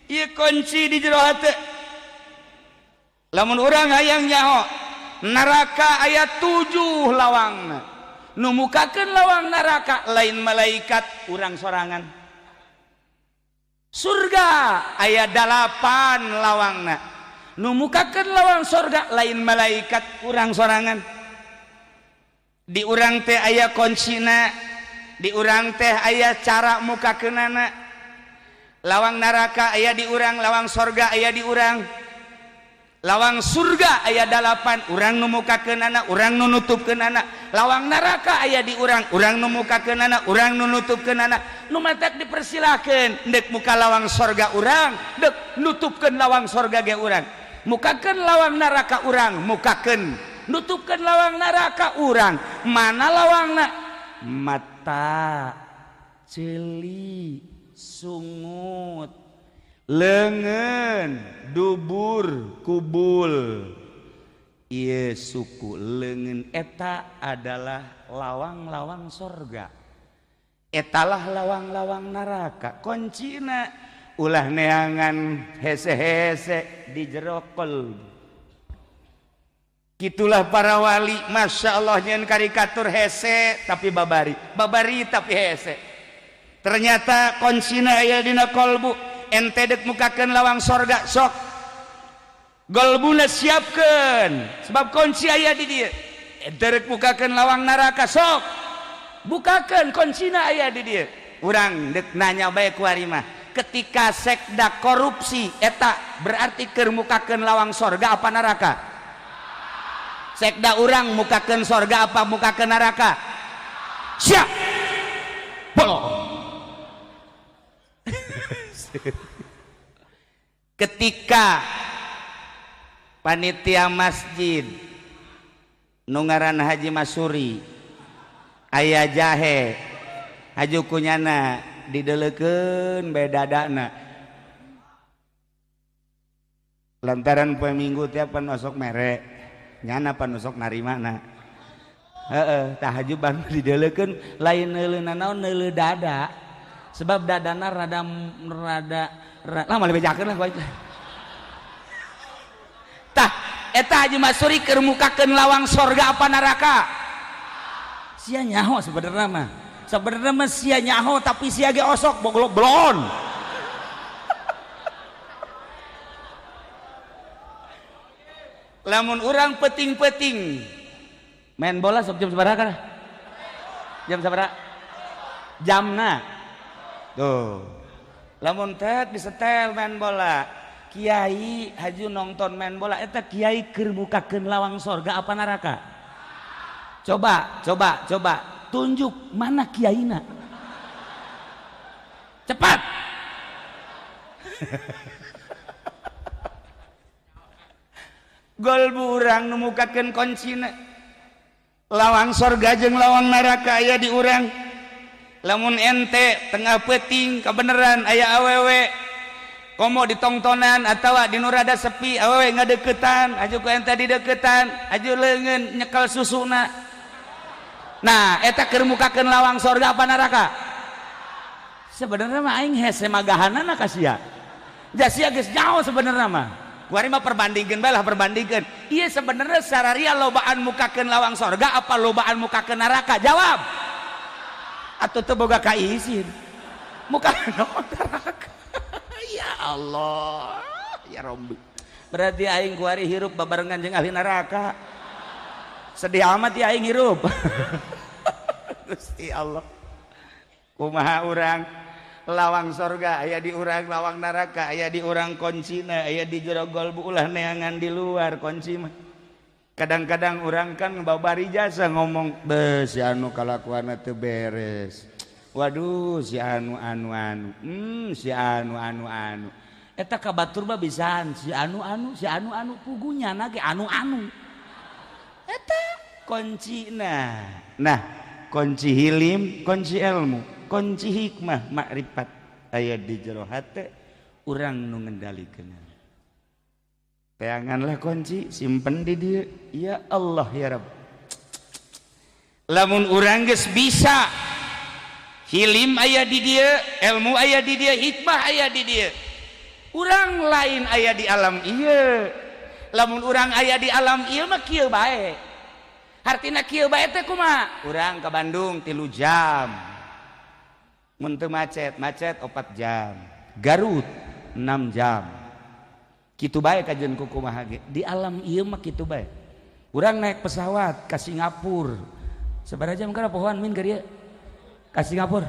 Ieu kunci di jero hate. Lamun urang hayang nyaho neraka aya 7 lawangna. Nu mukakeun lawang neraka lain malaikat urang sorangan. Surga aya 8 lawangna. Nu mukakeun lawang surga lain malaikat urang sorangan. Di urang teh aya kuncina, di urang teh aya cara mukakeunana. Lawang neraka aya di urang, lawang sorga aya di urang. Lawang surga aya 8, urang nu mukakeunana, urang nu nutupkeunana. Lawang neraka aya di urang, urang nu mukakeunana, urang nu nutupkeunana. Nu matak dipersilakeun deuk muka lawang sorga urang, deuk nutupkeun lawang sorga ge urang. Mukakeun lawang neraka urang, mukakeun nutupkeun lawang neraka urang. Mana lawangna? Mata, ceuli, sungut, lengan, dubur, kubul. Ieu suku leungeun eta adalah lawang-lawang sorga. Etalah lawang-lawang neraka. Kuncina ulah neangan hese-hese di jero qalb. Gitulah para wali, masya Allah nyen karikatur hese tapi babari, babari tapi hese. Ternyata kuncina aya dina kolbu. Ente dek mukakeun lawang sorga, sok golbuna siapkeun sebab kunci aya di dieu. Ente rek mukakeun lawang neraka, sok bukakeun, kuncina aya di dieu. Urang dek nanya bae ku mah, ketika sekda korupsi eta berarti keur mukakeun lawang sorga apa neraka? Sekda urang mukakeun sorga apa mukakeun neraka? Siap bolong. Ketika panitia masjid nu ngaran Haji Masuri aya jahe haju kunyana dideleukeun bae dadana lantaran poe Minggu tiap pan osok mere nyana pan osok narimana heeh tah haju ban dideleukeun lain neuleuna naon neuleu dada sebab dadana rada rada lah mah bejakeun lah baik. Tah eta Haji Masuri keur mukakeun lawang sorga apa neraka? Sia nyaho sebenarnya mah. Sebenarnya mah sia nyaho tapi sia ge osok boglok blon. Lamun urang peting-peting main bola sok jam sabaraha kana? Jam sabaraha? Jamna. Tuh. Lamun tet disetel main bola, kiai haju nonton main bola eta kiai keur mukakeun lawang sorga apa neraka? Coba, coba, coba tunjuk mana kiaina. Cepat. Gol urang nu mukakeun kuncina. Lawang sorga jeung lawang neraka aya di urang. Lamun ente tengah peuting kebeneran aya awewe komo ditongtonan atawa di nu rada sepi awewe ngadeukeutan aju ku ente dideukeutan aju leungeun nyekel susuna. Nah eta keur mukakeun lawang sorga apa neraka? Sebenarnya mah aing hese magahanana ka sia. Ja sia geus jauh sebenarnya mah. Kuari mah perbandingkeun bae lah, perbandingkeun. Ieu sebenarnya sararia lobaan mukakeun lawang sorga apa lobaan mukakeun neraka? Jawab. Atau teu boga kaisin muka neraka. Ya Allah ya Rabbi, berarti aing kuari hirup babarengan jeung ahli neraka. Sedih amat ya aing hirup. Gusti Allah, kumaha urang lawang sorga aya di urang, lawang neraka aya di urang, kuncina aya di jero golbu, ulah neangan di luar kunci mah. Kadang-kadang orang kan babari jasa ngomong be si anu kalakuanna teu beres, waduh si anu anu anu, si anu anu anu, eta ka batur mah bisaan si anu anu si anu anu pugunya na ge anu anu eta kuncina. Nah kunci hilim, kunci ilmu, kunci hikmah makrifat aya di jero hate urang nu ngendalikeun. Peanganlah kunci, simpen di dia. Ya Allah ya Rabb. Lamun urang geus bisa hilim aya di dia, ilmu aya di dia, hikmah aya di dia. Urang lain aya di alam ieu. Lamun urang aya di alam ieu mah kieu bae. Hartina kieu bae teh kumaha? Urang ka Bandung 3 jam. Mun teu macet, macet 4 jam. Garut 6 jam. Kitu bae kajian ku kumaha ge. Di alam ieu mah kitu bae. Urang naik pesawat ka Singapura. Sabaraha jam kana pohoan min ka dieu? Ka Singapura.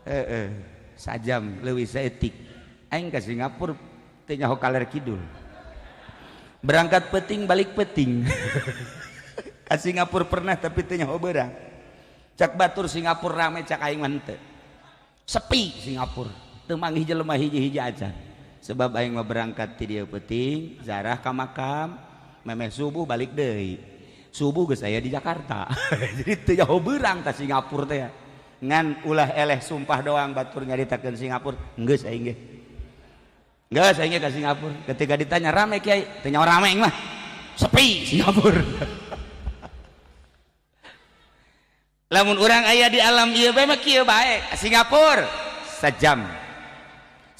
Heeh, sajam leuwih saeutik. Aing ka Singapura teu nyaho kaler kidul. Berangkat peuting balik peuting. Ka Singapura pernah tapi teu nyaho beurang. Cak batur Singapura rame, cak aing mah henteu. Sepi Singapura. Teu manggih jelema hiji-hiji acan. Sebab aing mah berangkat ti dieu peuting, zarah ka makam, memeh subuh balik deui. Subuh geus aya di Jakarta. Jadi teu jauh beurang ka Singapura teh. Ngan ulah eleh sumpah doang batur nyaritakeun Singapura, geus aing ge. Geus aing ge ka Singapura. Ketika ditanya rame kiai, teu nyaho rame aing mah. Sepi Singapura. Lamun urang aya di alam ieu bae mah kieu bae. Singapura sajam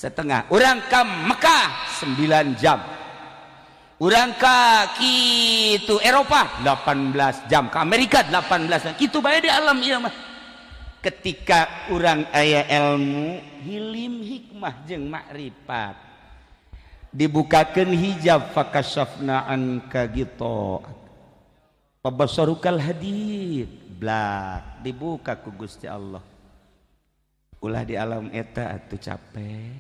setengah, urang ka Mekah 9 jam, urang ka kitu Eropa 18 jam, ke Amerika 18 jam. Kitu bae di alam ieu mah. Ketika urang aya ilmu hilim hikmah jeung makrifat dibukakeun hijab fakashafna anka gitu pabasarukal hadid blak dibuka ku Gusti Allah. Ulah di alam eta atuh capek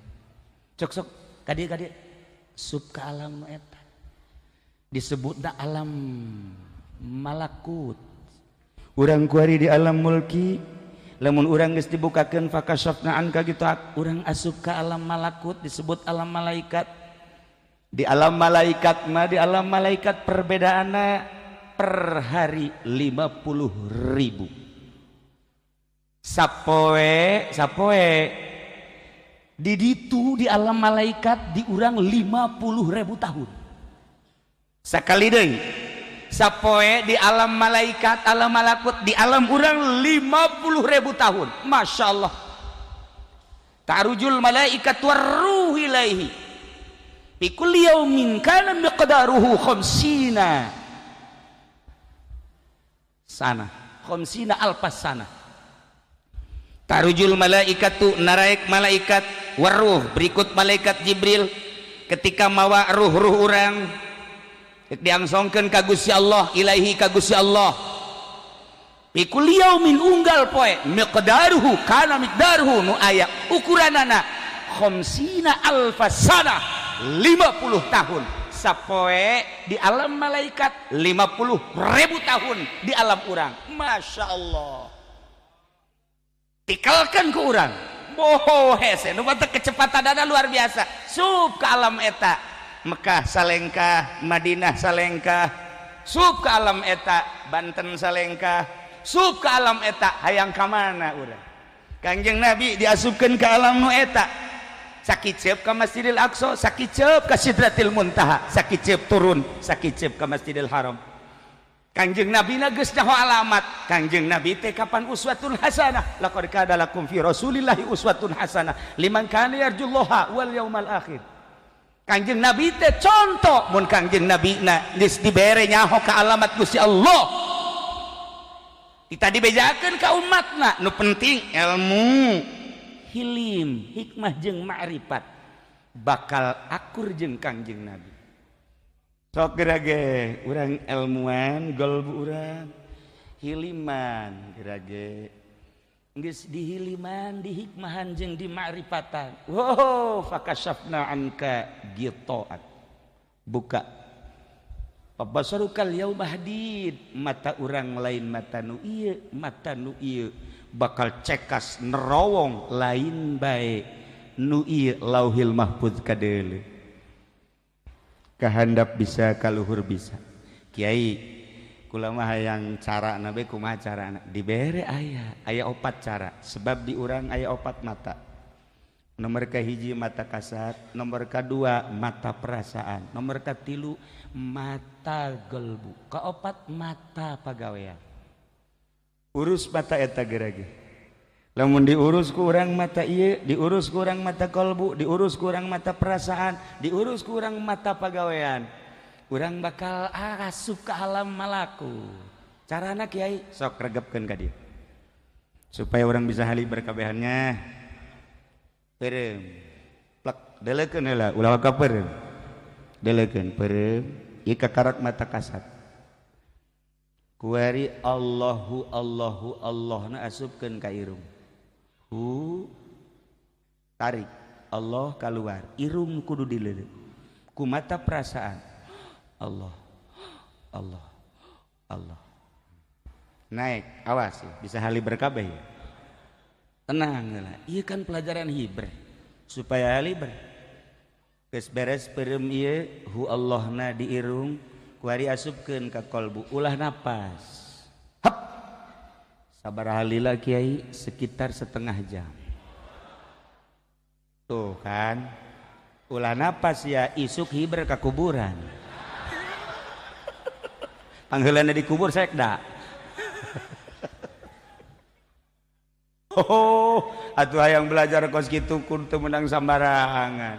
cok sok kadieu kadieu sub ka alam eta disebutna alam malakut. Urang kuari di alam mulki lamun urang geus dibukakeun fakashafna anka gitu urang asup ka alam malakut disebut alam malaikat. Di alam malaikat mah di alam malaikat perbedaanna per hari 50.000 sapoe sapoe di ditu di alam malaikat diurang 50.000 tahun sakali deui sapoe di alam malaikat alam malakut di alam urang 50.000 tahun. Masya Allah. Ta'rujul malaikat warruh ilaihi fi kulli yaumin kana miqdaruhu khamsina sana khamsina alfas sana. Tarujul malaikatu naraek malaikat waruh berikut malaikat Jibril ketika mawa ruh-ruh urang diangsongkeun ka Gusti Allah ilaihi ka Gusti Allah fi kulli yaumin unggal poe miqdaruhu kana miqdaruhu nu aya ukuranana khamsina alfas sana 50 tahun sapoe di alam malaikat 50.000 tahun di alam urang. Masya Allah. Tikalkan ke urang boho hese nu batak kecepatan luar biasa sub ke alam eta Mekah salengkah Madinah salengkah sub ke alam eta Banten salengkah sub ke alam eta hayang ka mana urang. Kangjeng Nabi diasupkeun ke alam nu eta sakiceup ka Masjidil Aqsa sakiceup ka Sidratil Muntaha sakiceup turun sakiceup ka Masjidil Haram. Kangjeng Nabi na geus nyaho alamat. Kangjeng Nabi teh kapan uswatun hasanah laqad kana lakum fi rasulillahi uswatun hasanah liman kana yarjullaha wal yaumal akhir. Kangjeng Nabi teh contoh mun Kangjeng Nabi na geus dibere nyaho ka alamat Gusti Allah kita dibejakeun ka umatna nu penting ilmu hilim hikmah jeung ma'rifat bakal akur jeung Kangjeng Nabi. Sok gerage urang ilmuan golbu urang hiliman gerage geus dihiliman dihikmahan jeung dimakrifatan. Wow fakashafna anka ghita'ak buka pabasarukal yauma hadid mata urang lain mata nu ieu mata nu ieu bakal cekas nerowong lain bae nu ieu lauhil mahfuz kadeuleu kahandap bisa kaluhur bisa. Kiai kula mah hayang cara nabe kumaha carana dibere aya aya opat cara sebab di urang aya opat mata. Nomor kahiji mata kasat, nomor kedua mata perasaan, nomor katilu mata gelbu, kaopat mata pagawean. Urus mata eta gerage. Lamun diurus ku urang mata ieu, diurus ku urang mata kolbu, diurus ku urang mata perasaan, diurus ku urang mata pagawean, urang bakal asup ke alam malaku. Carana kiai sok regepkeun ka dieu supaya urang bisa hali berkabehannya. Peureum plek delekeun heula ulah waka peureum. Delekeun peureum ieu kakarak mata kasat. Kuari Allahu Allahu Allahna asupkeun ka irung. Hu tarik Allah keluar irung kudu dileuleut ku mata perasaan Allah Allah Allah naik awas ya, bisa hali berkabeh ya. Tenang lah iya kan pelajaran hiber supaya haliber geus beres peureum ieu hu Allahna di irung kuari asupkeun ka kolbu ulah napas. Hap sabaraha lila kiai sekitar setengah jam tuh kan ulah napas ya isuk hiber ka kuburan pangheulana dikubur sekda. Oh atuh hayang belajar kos kitu kudu teu meunang sambarangan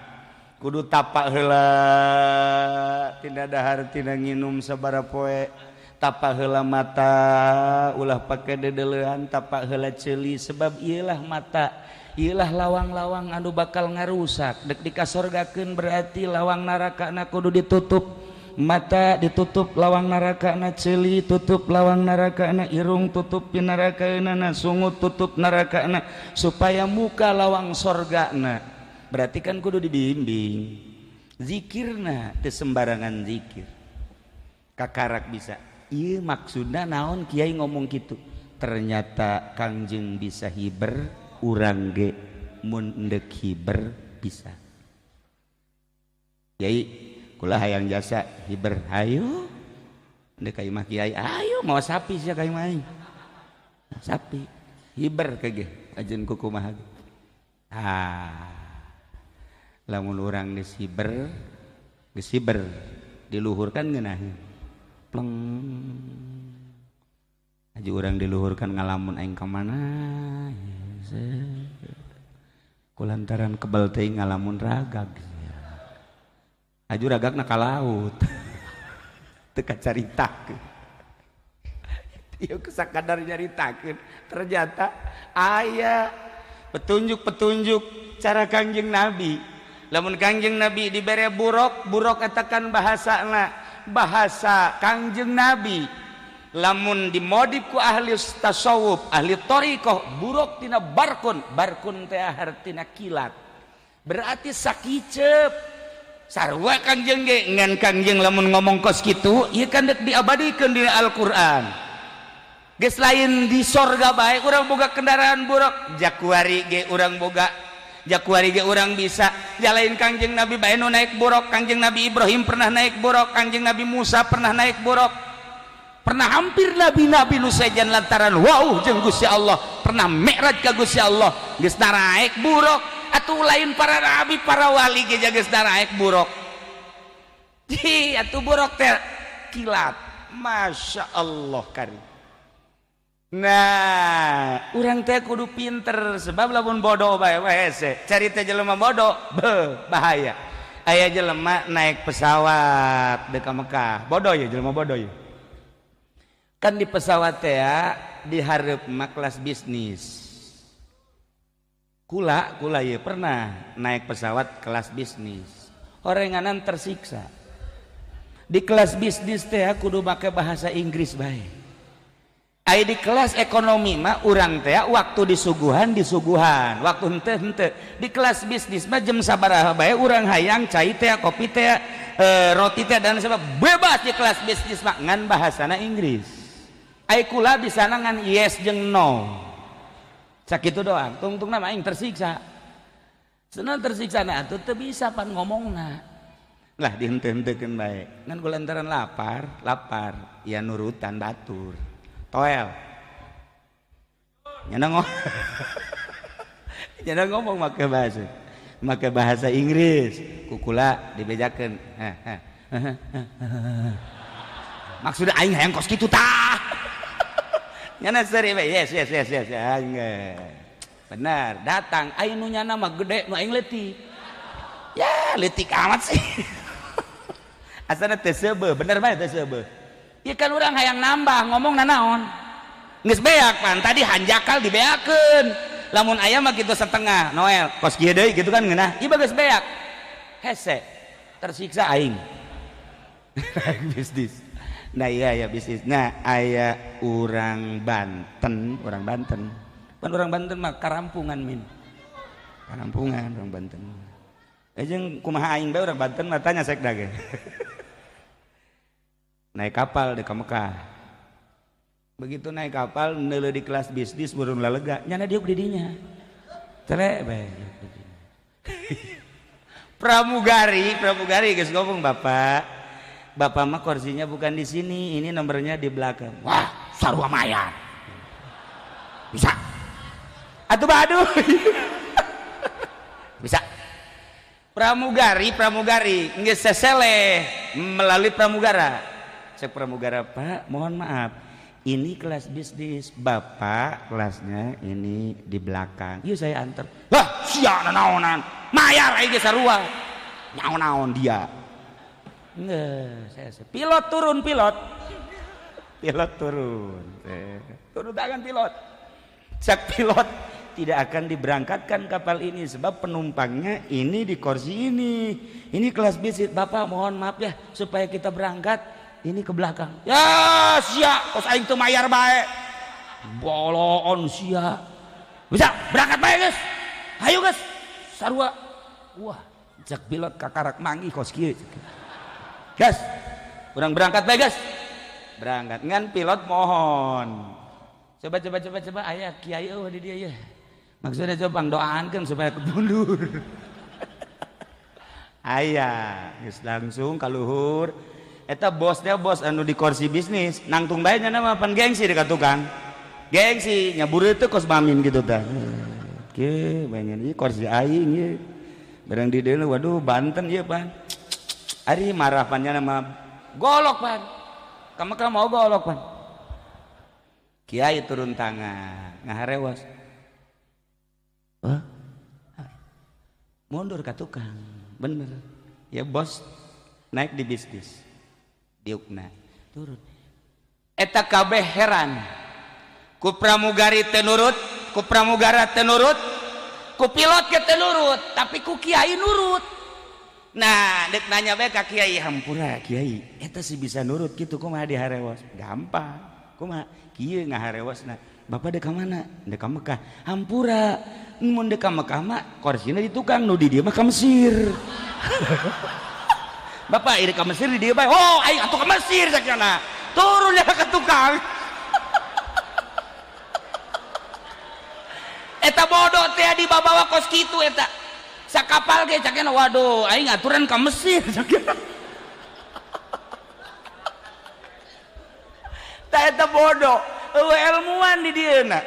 kudu tapak heula tina dahar tina nginum sabaraha poe Tapak heula mata, ulah pake dedelean, tapak heula ceuli, sebab iyalah mata, iyalah lawang-lawang anu bakal ngarusak. Dek dikasorgakeun berarti lawang neraka na kudu ditutup. Mata ditutup lawang neraka na, ceuli tutup lawang neraka na, irung tutup neraka na, sungut tutup neraka na, supaya muka lawang sorga na. Berarti kan kudu dibimbing. Zikirna teu sembarangan zikir. Kakarak bisa. Iya, maksudna naon kiai ngomong gitu? Ternyata Kangjeng bisa hiber, urang ge mun endek hiber bisa. Kiai, kula hayang jasa hiber, hayu. Endek ka imah kiai, ayo mau sapi sia ka imah aing. Sapi hiber kege ajeun kukumaha. Ah. Lamun urang geus hiber, geus hiber diluhurkan ngeunaheun. Pleng. Aja urang diluhurkan ngalamun, aing ka mana? Kulantaran kebel teuing ngalamun ragag. Aju ragagna ka laut. Teu kacaritakeun. Ieu sakadar nyaritakeun, ternyata aya petunjuk-petunjuk cara Kangjeng Nabi. Lamun Kangjeng Nabi dibere buruk, buruk eta kan bahasana, bahasa Kangjeng Nabi. Lamun dimodif ku ahli tasawuf, ahli thariqah, buruk tina barkun, barkun teh hartina kilat. Berarti sakicep. Sarua Kangjeng ge, ngan Kangjeng lamun ngomong kos kitu, ieu kan dek diabadikeun di Al-Qur'an. Geus lain di sorga bae urang boga kendaraan buruk, jakuari ge urang boga, jakuari ge urang bisa. Jalain Kangjeng Nabi bae nu naik buruk, Kangjeng Nabi Ibrahim pernah naik buruk, Kangjeng Nabi Musa pernah naik buruk. Pernah hampir nabi-nabi nu sejen lantaran wow jeung Gusti Allah, pernah mi'raj ka Gusti Allah, geus naraek buruk. Atuh lain para nabi, para wali ge geus naraek buruk. Ji, atuh buruk teh kilat. Masya Allah kari. Nah, urang teh kudu pinter, sebab lamun bodoh bae hese. Carita jelema bodoh, be, bahaya. Aya jelema naik pesawat dek ka Mekah. Bodoh ya jelema bodoh ya. Kan di pesawat teh ya, dihareup mah kelas bisnis. Kula, kula ya pernah naik pesawat kelas bisnis. Orenganan tersiksa. Di kelas bisnis teh kudu make bahasa Inggris bae. Ai di kelas ekonomi mah urang teh waktu disuguhan disuguhan, waktu henteu henteu. Di kelas bisnis mah jam sabaraha bae urang hayang cai teh, kopi teh, roti teh dan sebab bebas di kelas bisnis mah ngan bahasana Inggris. Ai kula bisa ngan yes jeung no. Sakitu doang, tungtungna mah aing tersiksa. Senang tersiksa na atuh teu bisa pan ngomongna. Lah dihenteu-henteukeun bae. Ngan kulantaran lapar, lapar, ya nurutan batur. Toel. Nyana ngomong. Nyana ngomong make bahasa Inggris. Kukula dibejakeun. Maksudnya aing hayang kos kitu tah. Nyana seri we, yes yes yes yes. Aing benar, datang aing nu nyana mah gede, nu aing leutik. Ya, leutik amat sih. Asana teu seubeuh, bener bae teu seubeuh. Ya kan urang hayang nambah ngomong nanaon. Geus beak pan tadi hanjakal dibeakeun. Lamun aya mah kitu setengah, Noel, kos kieu deui gitu kan ngeunah. Ieu geus beak. Hese, tersiksa aing. Bisnis. Nah iya ya bisnis. Nah aya urang Banten, urang Banten. Pan urang Banten mah karampungan min. Karampungan urang Banten. Eh jeung kumaha aing bae urang Banten mah tanya sekda ge. Naik kapal di Mekah. Begitu naik kapal neuleuh di kelas bisnis burung lalega, nyana diuk di dinya. Cere bae. Pramugari, pramugari geus ngomong, "Bapak, Bapak mah kursinya bukan di sini, ini nomornya di belakang." Wah, sarua mayar. Bisa. Atuh baduh. Bisa. Pramugari, pramugari geus seseleh melalui pramugara. Cek pramugara, "Pak, mohon maaf, ini kelas bisnis, Bapak kelasnya ini di belakang. Yuk saya antar." Wah, sia naonan, mayar aing ge sarua. Naon-naon dia. Nggak, saya pilot turun pilot. Pilot turun. Turun tangan pilot. Cak pilot, tidak akan diberangkatkan kapal ini sebab penumpangnya ini di kursi ini. Ini kelas bisnis. Bapak mohon maaf ya, supaya kita berangkat ini ke belakang. Ya sia, kos aing teu mayar bae. Boloon sia. Bisa berangkat bae geus. Hayu geus. Sarua. Wah, cak pilot kakarak manggih kos kieu. Gas. Urang berangkat bae geus. Berangkat ngan pilot mohon. Coba coba coba coba aya kiai eueuh di dieu ya. Maksudnya coba pangdoaankeun supaya mundur. Aya, geus langsung ka luhur. Eta bosnya bos anu di kursi bisnis, nangtung bae nya mah pan gengsi dekat tukang. Gengsi nyabur itu kos bamin gitu tah. Oke, banyak ieu kursi aing ieu. Barang di dieu waduh Banten ieu pan. Ari marah pan nya mah golok pan. Ka Mekah mau golok pan. Kiai turun tangan, ngaharewas. Hah? Mundur ka tukang, bener. Ya bos naik di bisnis. Diukna turun. Eta kabeh heran. Ku pramugari teu nurut, ku pramugara teu nurut, ku pilot ge teu nurut, tapi ku kiai nurut. Nah, dek nanya bae ka kiai, hampura kiai, eta sih bisa nurut kitu kumaha diharewas? Gampang. Kumaha? Kieu ngaharewasna. Bapak dek ka mana? Dek ka Mekah. Hampura. Mun dek ka Mekah mah korsina di tukang, nu di dieu mah ka Mesir. Bapak ieu ka Mesir di dieu bae. Oh, aing atuh ka Mesir sakjana. Turun ya ka tukang. Eta bodoh teh dibawa kos kitu eta. Sakapal ge cakena waduh aing aturan ka Mesir cakena. Tah eta bodoh, eueuh ilmuwan di dieuna.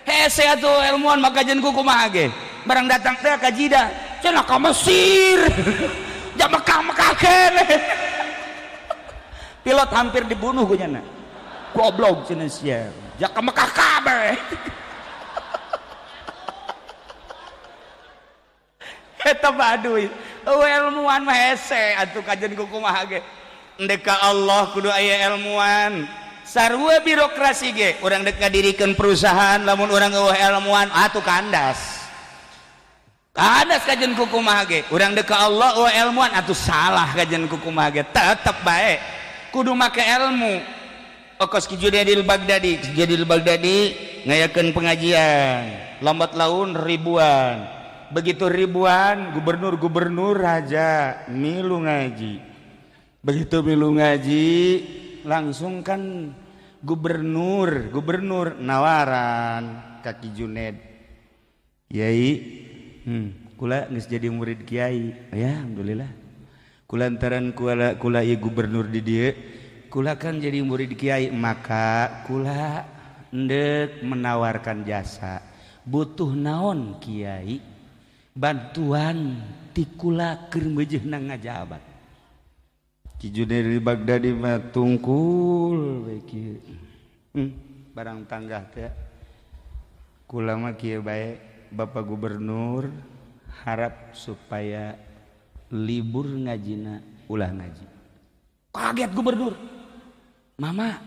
Hese atuh ilmuwan maka jeung kumaha ge. Barang datang teh ka Jidah, cenah ka Mesir. Ja Mekah-Mekah keneh. Pilot hampir dibunuh ku nyana. Goblok cenah sia. Ja ka Mekah kabeh. Eta baduy, eueuh ilmuwan mah hese atuh kajen ku kumaha ge. Endek ka Allah kudu aya ilmuwan. Sarua birokrasi ge, urang dek ngadirikeun perusahaan lamun urang eueuh ilmuwan atuh kandas. Kandas kajen ku kumaha ge, urang dek ka Allah eueuh ilmuwan atuh salah kajen ku kumaha ge, tetep bae kudu make ilmu. Okos Ki Junaidil Baghdadi, Junaidil Baghdadi ngayakeun pengajian, lambat laun ribuan. Begitu ribuan gubernur-gubernur raja milu ngaji. Begitu milu ngaji langsung kan gubernur nawaran ka Ki Junaid. Kiai, kula geus jadi murid kiai. Ya alhamdulillah. Kulantaran kula ieu gubernur di dieu, kula kan jadi murid kiai, maka kula endek menawarkan jasa. Butuh naon kiai? Bantuan ti kula keur meujeuna ngajabat. Ki Junaid Baghdadi mah tungkul we kieu. Barang tanggah teh kula mah kieu bae Bapak Gubernur harap supaya libur ngajina ulah ngaji. Kaget gubernur. Mama,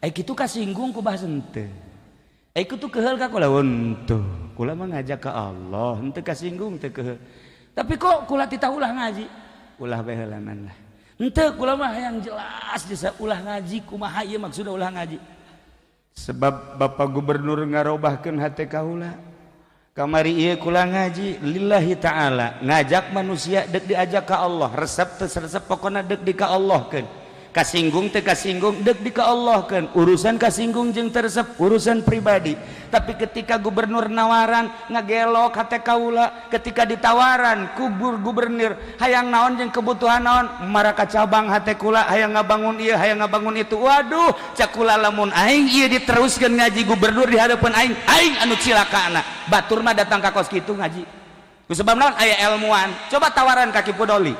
ai kitu kasinggung ku bahasa henteu. Ai kitu keheul ka kula henteu. Kula mah ngajak ka Allah, henteu kasinggung teu keheul. Tapi kok kula titah ulah ngaji? Ulah bae heulanan lah. Henteu kula mah hayang jelas jasa ulah ngaji kumaha ieu maksudna ulah ngaji. Sebab Bapak Gubernur ngarobahkeun hate kaula. Kamari ieu kula ngaji lillahi ta'ala, ngajak manusia dek diajak ka Allah, resep teu resep pokona dek di ka Allahkeun. Kasinggung teu kasinggung dek di ka Allahkeun. Urusan kasinggung jeung teresep urusan pribadi. Tapi ketika gubernur nawaran ngagelok hate kaula, ketika ditawaran kubur gubernur hayang naon jeung kebutuhan naon, maraka cabang hate kula hayang ngabangun ieu hayang ngabangun itu. Waduh, cak kula lamun aing ieu diteruskeun ngaji gubernur di hadapan aing, aing anu cilakana. Batur mah datang ka kos kitu ngaji. Ku sebab naon aya ilmuwan. Coba tawaran ka Ki Pudoli.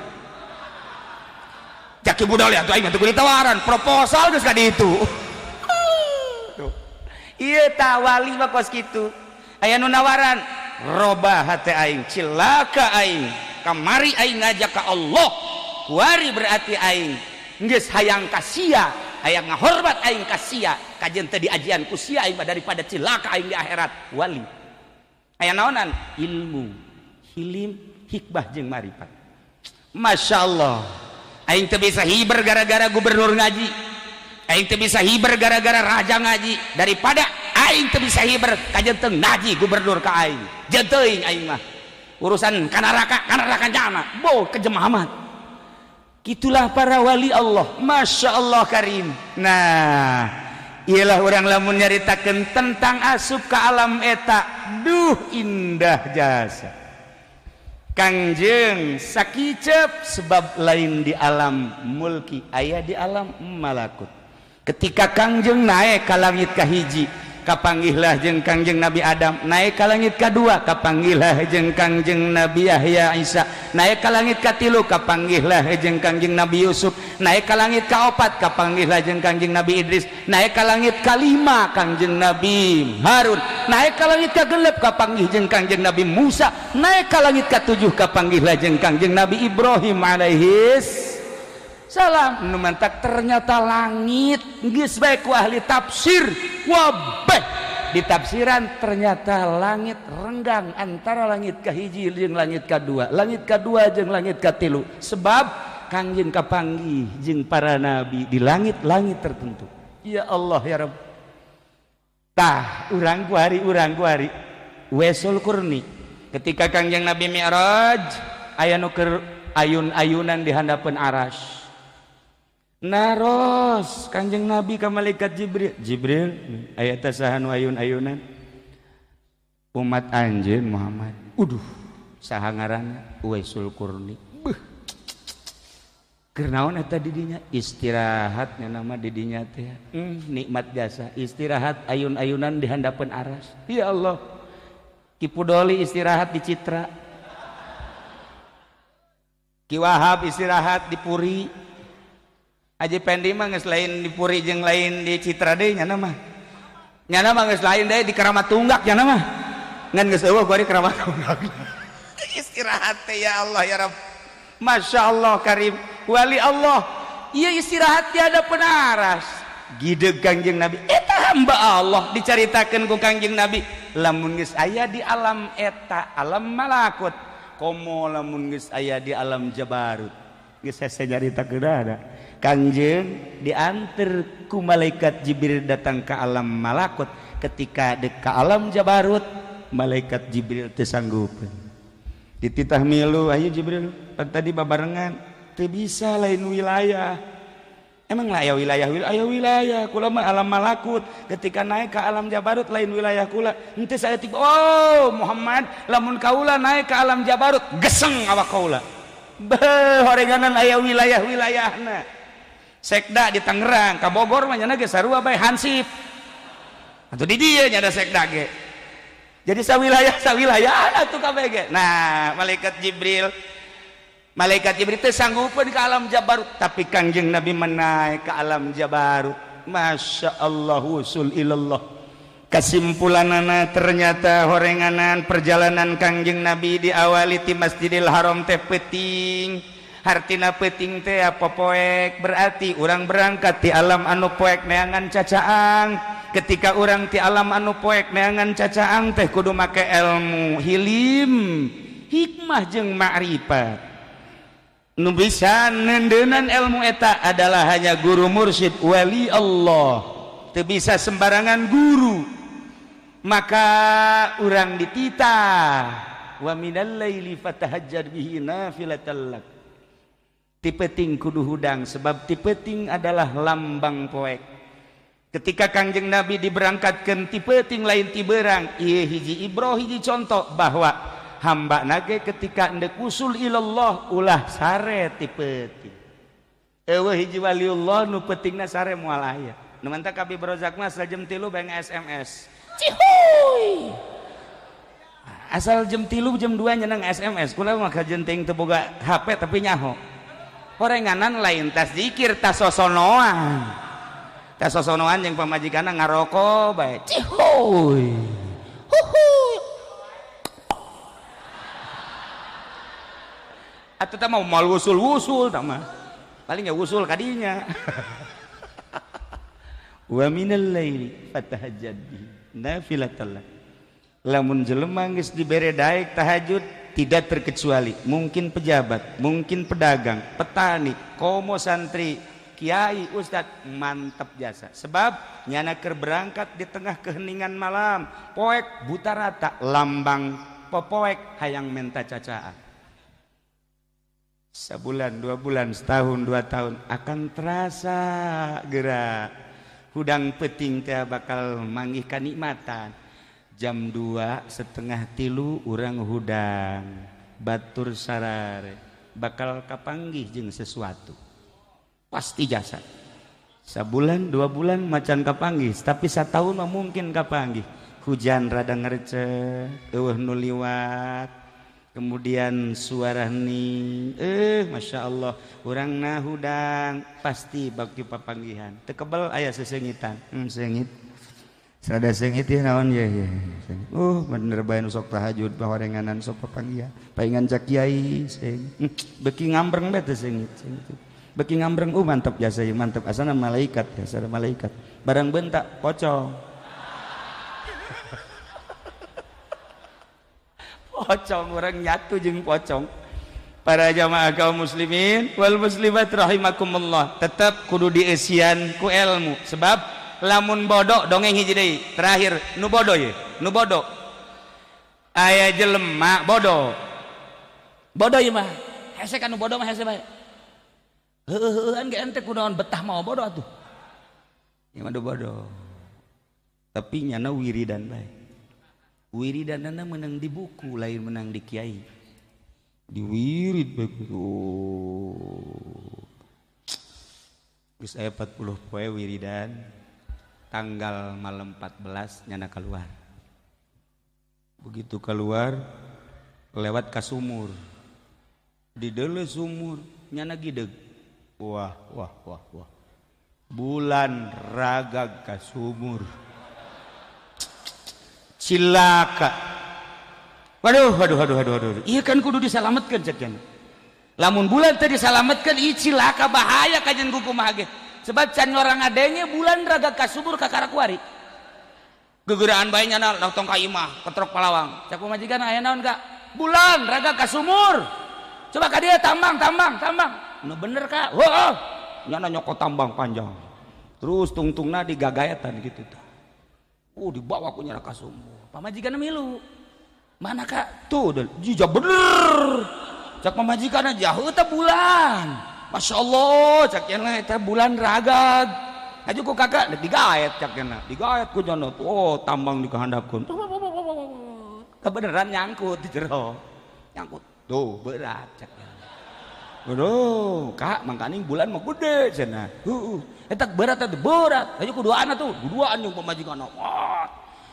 Cak Ki Pudoli atuh aing mah teu kudu ditawaran, proposal geus ka ditu. Tuh. Ieu tah wali mah kos kitu. Aya nu nawaran, robah hate aing, cilaka aing. Kamari aing ngajak ka Allah, kuari berarti aing geus hayang ka sia, Hayang ngahormat aing ka sia kajen teu diajian ku sia aing daripada cilaka aing di akhirat. Wali aya naonan ilmu hilim hikmah jeung marifat. Masya Allah aing teu bisa hiber gara-gara gubernur ngaji, aing teu bisa hiber gara-gara raja ngaji, daripada aing teu bisa hiber kajen teu ngaji gubernur ka aing. Jeung teuing aing mah urusan kanaraka kanaraka jana bo kejem amat. Gitulah para wali Allah. Masya Allah karim. Nah ialah orang lamun nyaritakeun tentang asup ka alam eta, duh indah jasa Kangjeng sakicep sebab lain di alam mulki aya di alam malakut. Ketika Kangjeng naik ka langit kahiji kapanggihlah jeung Kangjeng Nabi Adam, naik ka langit kadua kapanggihlah jeung Kangjeng Nabi Yahya Isa, naik ka langit katilu kapanggihlah jeung Kangjeng Nabi Yusuf, naik ka langit kaopat kapanggihlah jeung Kangjeng Nabi Idris, naik ka langit kalima Kangjeng Nabi Harun, naik ka langit kagenep kapanggih jeung Kangjeng Nabi Musa, naik ka langit katujuh kapanggihlah jeung Kangjeng Nabi Ibrahim alaihis salam. Nu mantak ternyata langit geus bae ku ahli tafsir wabeh ditafsiran ternyata langit renggang antara langit kahiji jeung langit kadua, langit kadua jeung langit katilu, sebab Kangjeng kapanggih jeung para nabi di langit-langit tertentu. Ya Allah ya Rabb. Tah urang kuari Wesul Qurni ketika Kangjeng Nabi Mi'raj aya nu keur ayun-ayunan di handapeun aras. Naros Kangjeng Nabi ka malaikat Jibril, Jibril aya teh saha nu ayun-ayunan? Umat anjeun Muhammad. Uduh, saha ngaranna? Uwaisul Qurni. Beuh. Keur naon eta di dinya? Istirahat nya nama di dinya teh. Nikmat jasa istirahat ayun-ayunan di handapeun aras. Ya Allah. Ki Pudoli istirahat di Citra. Ki Wahab istirahat di Puri. Haji Pendi mah geus lain di Puri jeung lain di Citra deui nyana mah. Nyana mah geus lain deui di Keramat Tunggak nyana mah. Ngan geus eueuh gua di Keramat Tunggak. Istirahat teh ya Allah ya Rabb. Masya Allah karim. Wali Allah. Ieu istirahat tiada penaras. Gideg Kangjeng Nabi eta hamba Allah dicaritakeun ku Kangjeng Nabi lamun geus aya di alam eta alam malakut komo lamun geus aya di alam jabarut. Geus hese nyaritakeun ada. Kangjeng diantar ku malaikat Jibril datang ke alam malakut. Ketika dek ke alam jabarut malaikat Jibril teu sanggupeun. Dititah milu, ayo Jibril pan tadi babarengan teu bisa lain wilayah. Emang lah aya wilayah aya wilayah kula mah alam malakut. Ketika naik ke alam jabarut lain wilayah kula. Henteu saya tiba oh Muhammad lamun kaula naik ke alam jabarut geseng awak kaula. Beuh horenganan aya wilayah-wilayahna. Sekda di Tangerang, ka Bogor mah nya ge sarua bae hansip. Atuh di dieu nya ada sekda ge. Jadi sawilayah atuh kabeh ge. Nah, malaikat Jibril teh sanggupeun ka alam jabarut, tapi Kangjeng Nabi menaik ke alam jabarut. Masya Allah wusul ilallah. Kesimpulanana ternyata horenganan perjalanan Kangjeng Nabi diawali ti Masjidil Haram teh peuting. Hartina peuting teh apa poek, berarti urang berangkat ti alam anu poek neangan cacaang. Ketika urang ti alam anu poek neangan cacaang teh kudu make ilmu hilim, hikmah jeung ma'rifat. Nu bisa neundeunan ilmu eta adalah hanya guru mursyid wali Allah. Teu bisa sembarangan guru. Maka urang dititah wa minal laili fatahajjad bihi nafilatan lak. Ti peuting kudu hudang sebab ti peuting adalah lambang poek. Ketika Kangjeng Nabi diberangkatkan ti peuting lain ti beurang, ieu hiji ibroh hiji contoh bahwa hamba nage ketika endek usul ilallah ulah sare ti peuting. Eueuh hiji waliullah nu peutingna sare moal aya. Nu mantak Abi Brozak mah asal jam 3 bae SMS. Cihuy. Asal jam 3 jam 2 nyeneng SMS. Kula mah kajen teuing teu boga HP tapi nyaho. Horenganan lain tas zikir tas sosonoan. Tas sosonoan jeung pamajikanna ngaroko bae. Cihuy. Huhuy. Atuh teh mau mal wusul-wusul tah mah. Paling ya wusul kadinya. Wa minal laili fatahajjad bihi nafilatan lak. Lamun jelema geus dibere daek tahajud tidak terkecuali mungkin pejabat, mungkin pedagang, petani, komo santri, kiai, ustad, mantap jasa. Sebab nyana keur berangkat di tengah keheningan malam, poek buta rata, lambang popoek hayang menta cacaan. Sabulan, 2 bulan, setahun, 2 tahun akan terasa gerak. Hudang peting teh bakal manggih kanikmatan. Jam 2 setengah tilu urang hudang batur sarare bakal kapanggih jeung sesuatu. Pasti jasa. Sabulan 2 bulan macan kapanggih, tapi satahun mah mungkin kapanggih. Hujan rada ngerecek, eueuh nu liwat, kemudian suara hening, masya Allah, urangna hudang pasti bakti papanggihan. Teu kebel aya sesengitan, sengit. Serada sengit ya naon ya ya. Bener bae nu sok tahajud bahorenganan sok papanggihan. Paingan cak kiai seng. Beki ngambreng bae teh sengit. Beki ngambreng mantap jasa ieu mantap asana malaikat jasa malaikat. Barang bentak pocong. Pocong orang nyatu jeung pocong. Para jamaah kaum muslimin wal muslimat rahimakumullah, tetap kudu dieusian ku ilmu. Sebab lamun bodoh dongeng hiji deui terakhir nu bodoh ye, nu bodoh. Aya jelema bodoh. Bodoh ieu mah. Hese kan nu bodoh mah hese bae. Heueuh-heueuhan ge ente kunaon betah mau bodoh atuh. Ieu mah bodoh. Tapi nyana wiridan bae. Wiridanana menang di buku lain menang di kiai. Diwirid bae kitu. Geus aya 40 poe wiridan. Tanggal malam 14 nyana keluar. Begitu keluar lewat ka sumur. Di deuleu sumur nyana gideg. Wah wah wah wah. Bulan ragag ka sumur. Cilaka. Waduh waduh waduh waduh waduh. Ieu kan kudu disalametkeun cek cenah. Lamun bulan teu disalametkeun ieu cilaka bahaya kajen kumaha ge. Sebab can orang adanya bulan ragag ka sumur ka karakuari. Gegeraan bae nyana tong ka imah ketrok palawang. Cak pamajikan aya naon Kak? Bulan ragag ka sumur. Coba ka dieu tambang tambang tambang. Nu bener Kak. Heuh. Nyana nyokot tambang panjang. Terus tungtungna digagaetan kitu tah. Dibawa ku nyana ka sumur. Pamajikan milu. Mana Kak? Tuh jija bener. Cak pamajikan aja heuh teh bulan. Masya Allah, cak cenah eta bulan ragag. Aju ku kakak digaet cak cenah. Digaet ku cenah. Oh, tambang dikahandapkeun. Kebeneran nyangkut di jero. Nyangkut. Tuh, berat cak cenah. Aduh, Kak, mangkaning bulan mah gede cenah. Heueuh. Eta berat eta berat. Aju ku duaan atuh, duaan jeung pamajikan. Oh,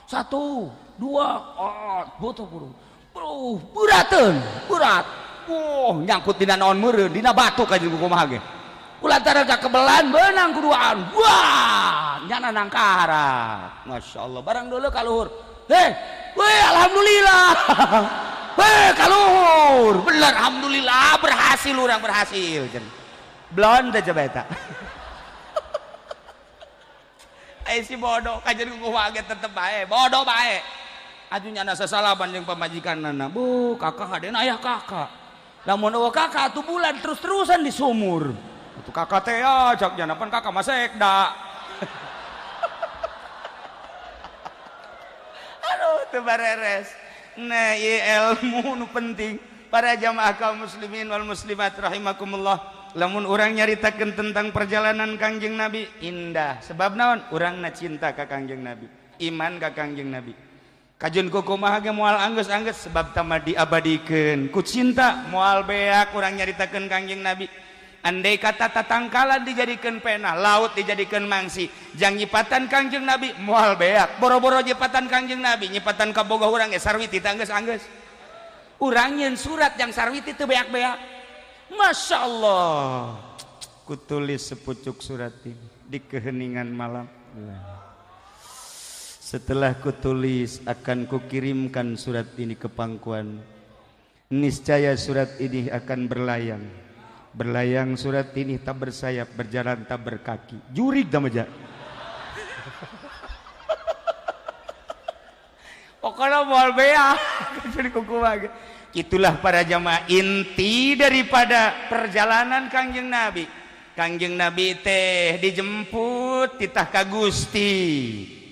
1 2 oh, butuh kudu. Bro, berateun, berat. Oh, nyangkut dina naon meureun, dina batu ka jeung kumaha ge. Kulantaran ka kebelan beunang kuduaan. Wah, nyana nangkara. Masya Allah, barang dulu ka luhur. Heh, weh alhamdulillah. Weh ka luhur. Bener alhamdulillah berhasil urang berhasil. Blon teh coba eta. Ai si bodoh kajen kumaha ge tetep bae, bodoh bae. Aju nyana sasalaban jeung pamajikanna. Bu, kakak hadena ayah kakak. Lamun eueuh kakak atuh bulan terus-terusan di sumur. Atuh kakak teh ya cak jana pan kakak mah sekda. Aduh teu bareres. Nah, ieu ilmu nu penting para jamaah kaum muslimin wal muslimat rahimakumullah. Lamun urang nyaritakeun tentang perjalanan Kangjeng Nabi indah. Sebab naon? Urangna cinta ka Kangjeng Nabi, iman ka Kangjeng Nabi. Kajeun kumaha ge moal anggeus-anggeus sebab tama diabadikeun ku cinta moal beak urang nyaritakeun Kangjeng Nabi. Andai kata tatangkalan dijadikeun pena, laut dijadikeun mangsi, jang nyipatan Kangjeng Nabi moal beak. Boro-boro nyipatan Kangjeng Nabi, nyipatan kabogoh urang ge sarwiti teh anggeus-anggeus. Urang nyeun surat jang sarwiti teu beak-beak. Masya Allah, kutulis sepucuk surat ini di keheningan malam. Setelah kutulis akan kukirimkan surat ini ke pangkuan. Niscaya surat ini akan berlayang. Berlayang surat ini tak bersayap, berjalan tak berkaki. Jurig damaja. Pokoknya moal beak jadi kukumaha. Itulah para jamaah inti daripada perjalanan Kangjeng Nabi. Kangjeng Nabi teh dijemput titah ka Gusti,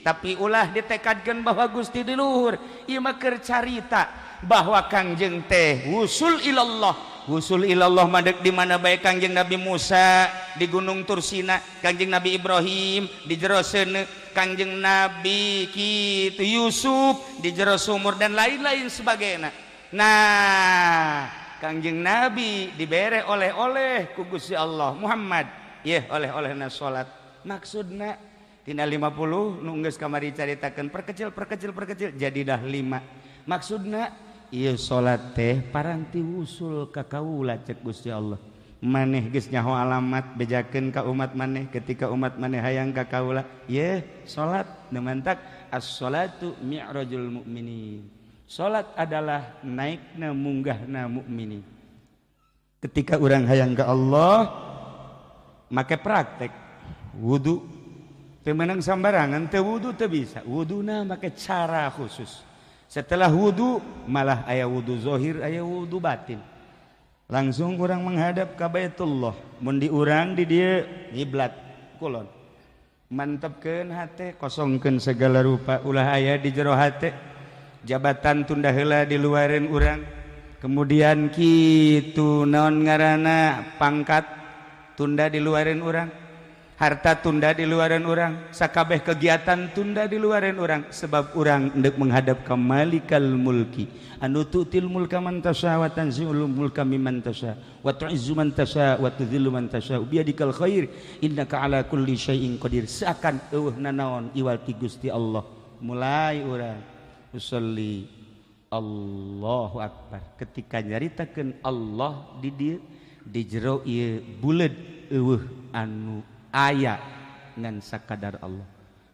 tapi ulah ditekadkan bahwa Gusti di luhur. Ieu mah keur carita bahwa Kangjeng teh wusul ilallah. Wusul ilallah madek di mana bae. Kangjeng Nabi Musa di Gunung Tursina, Kangjeng Nabi Ibrahim di jero seuneu, Kangjeng Nabi kitu Yusuf di jero sumur dan lain-lain sebagainya. Nah, Kangjeng Nabi dibere oleh-oleh ku Gusti Allah Muhammad. Yeh oleh-olehna salat. Maksudna tina 50 nu geus kamari caritakeun perkecil perkecil perkecil jadi dah 5. Maksudna ieu salat teh paranti wusul ka kaula cek Gusti Allah. Maneh geus nyaho alamat bejakeun ka umat maneh ketika umat maneh hayang ka kaula. Yeh salat nu mantak as-salatu mi'rajul mukminin. Salat adalah naikna munggahna mukminin. Ketika urang hayang ka Allah make praktek wudu teu meunang sambarangan, teu wudu teu bisa. Wuduna make cara khusus. Setelah wudu malah aya wudu zahir, aya wudu batin. Langsung urang menghadap ka Baitullah. Mun di urang di dieu ngiblat kulon. Mantepkeun hate, kosongkeun segala rupa ulah aya di jero hate. Jabatan tunda heula diluareun urang. Kemudian kitu naon ngaranna pangkat tunda diluareun urang, harta tunda diluareun urang, sakabeh kegiatan tunda diluareun urang, sebab urang endek menghadap ka Malikal Mulki anu tu'til mulka man tasya wa tanzi'ul mulka mimman tasya wa tu'izzu man tasya wa tudhillu man tasya biyadikal khair innaka ala kulli syai'in qadir. Seakan eueuh nanaon iwal ti Gusti Allah. Mulai urang usolli Allahu Akbar. Ketika nyaritakeun Allah di dieu di jero ieu buleud eueuh anu aya ngan sakadar Allah.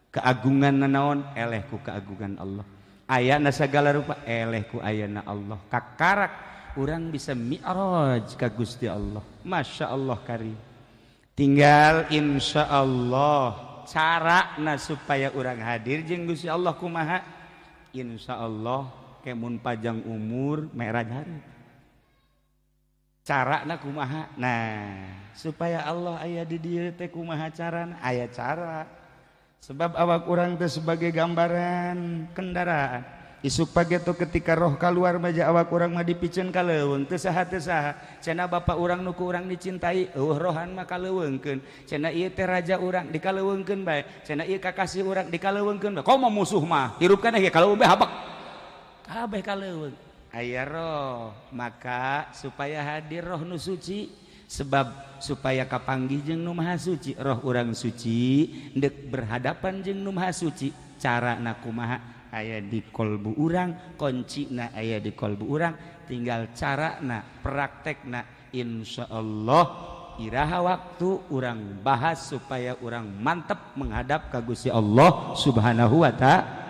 Keagungan nanaon eleh ku keagungan Allah. Ayana sagala rupa eleh ku ayana Allah. Kakarak urang bisa mi'raj ka Gusti Allah. Masya Allah karim. Tinggal insya Allah carana supaya urang hadir jeung Gusti Allah kumaha. Insya Allah kemun panjang umur mi'raj hari. Carana kumaha? Nah, supaya Allah aya di dieu teh kumaha carana? Aya cara. Sebab awak urang teh sebagai gambaran kendaraan. Isuk pageto ketika roh keluar maja awak urang mah dipiceun ka leuweung teu saha teu saha. Cenah bapak urang nu ku urang dicintai, eueuh rohan mah kaleuweungkeun. Cenah ieu teh raja urang dikaleuweungkeun bae. Cenah ieu kakasih urang dikaleuweungkeun bae. Komo musuh mah hirup kana ge kaleuweung bae habek. Kabeh kaleuweung. Aya roh, maka supaya hadir roh nu suci, sebab supaya kapanggih jeung nu maha suci, roh urang suci ndek berhadapan jeung nu maha suci, carana kumaha aya di kolbu urang, kuncina aya di kolbu urang, tinggal carana praktekna. Insyaallah iraha waktu urang bahas supaya urang mantep menghadap ka Gusti Allah Subhanahu wa ta'ala.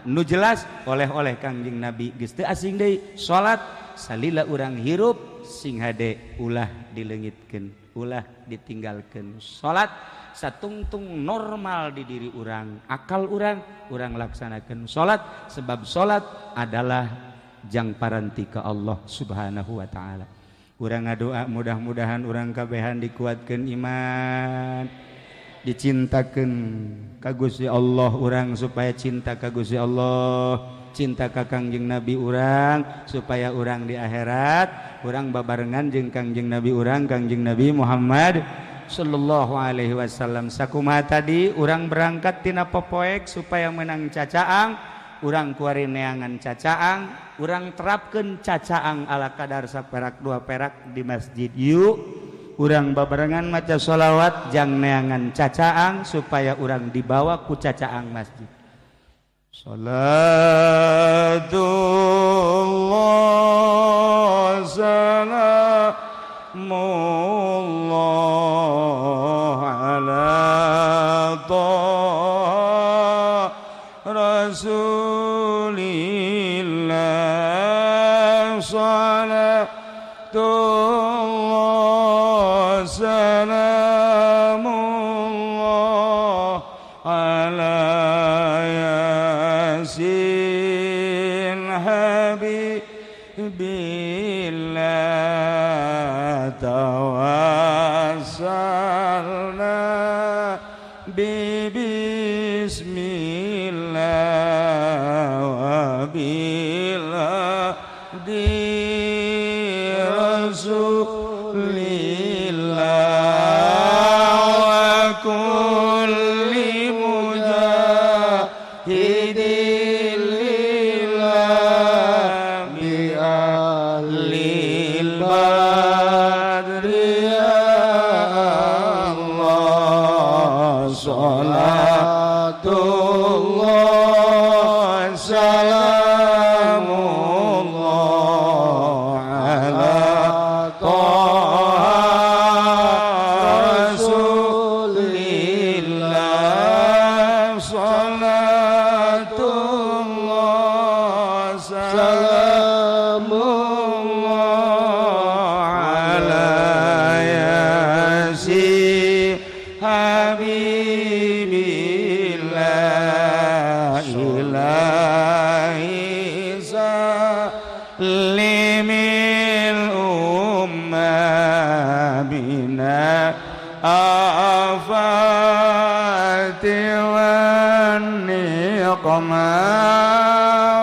Nu jelas oleh-oleh Kangjeng Nabi geus teu asing deui salat salila urang hirup sing hade ulah dileungitkeun, ulah ditinggalkeun. Salat satungtung normal di diri urang, akal urang, urang laksanakeun salat sebab salat adalah jang paranti ka Allah Subhanahu wa ta'ala. Urang ngadoa mudah-mudahan urang kabehan dikuatkeun iman, dicintakeun ka Gusti Allah urang supaya cinta ka Gusti Allah, cinta ka Kangjeng Nabi urang supaya urang di akhirat urang babarengan jeung Kangjeng Nabi urang, Kangjeng Nabi Muhammad sallallahu alaihi wasallam. Sakumaha tadi urang berangkat tina popoek supaya menang cacaang, urang kuari neangan cacaang, urang terapkeun cacaang ala kadar saperak dua perak di masjid. Yuk urang babarengan maca sholawat jang neangan cacaang supaya urang dibawa ku cacaang masjid. Salatullah salamullah ala taha Rasulillah. Salatullah salamullah ala Yasin Habibillah tawassalna bi bismillah wa billah di Rasulillah wa kulli mujahidin lillah bi ahlil badri ya Allah salatullah salamullah ala Taha Rasulillah salatullah salamullah ala Yasin Habibillah ilahi salimil ummah bina afati wan niqma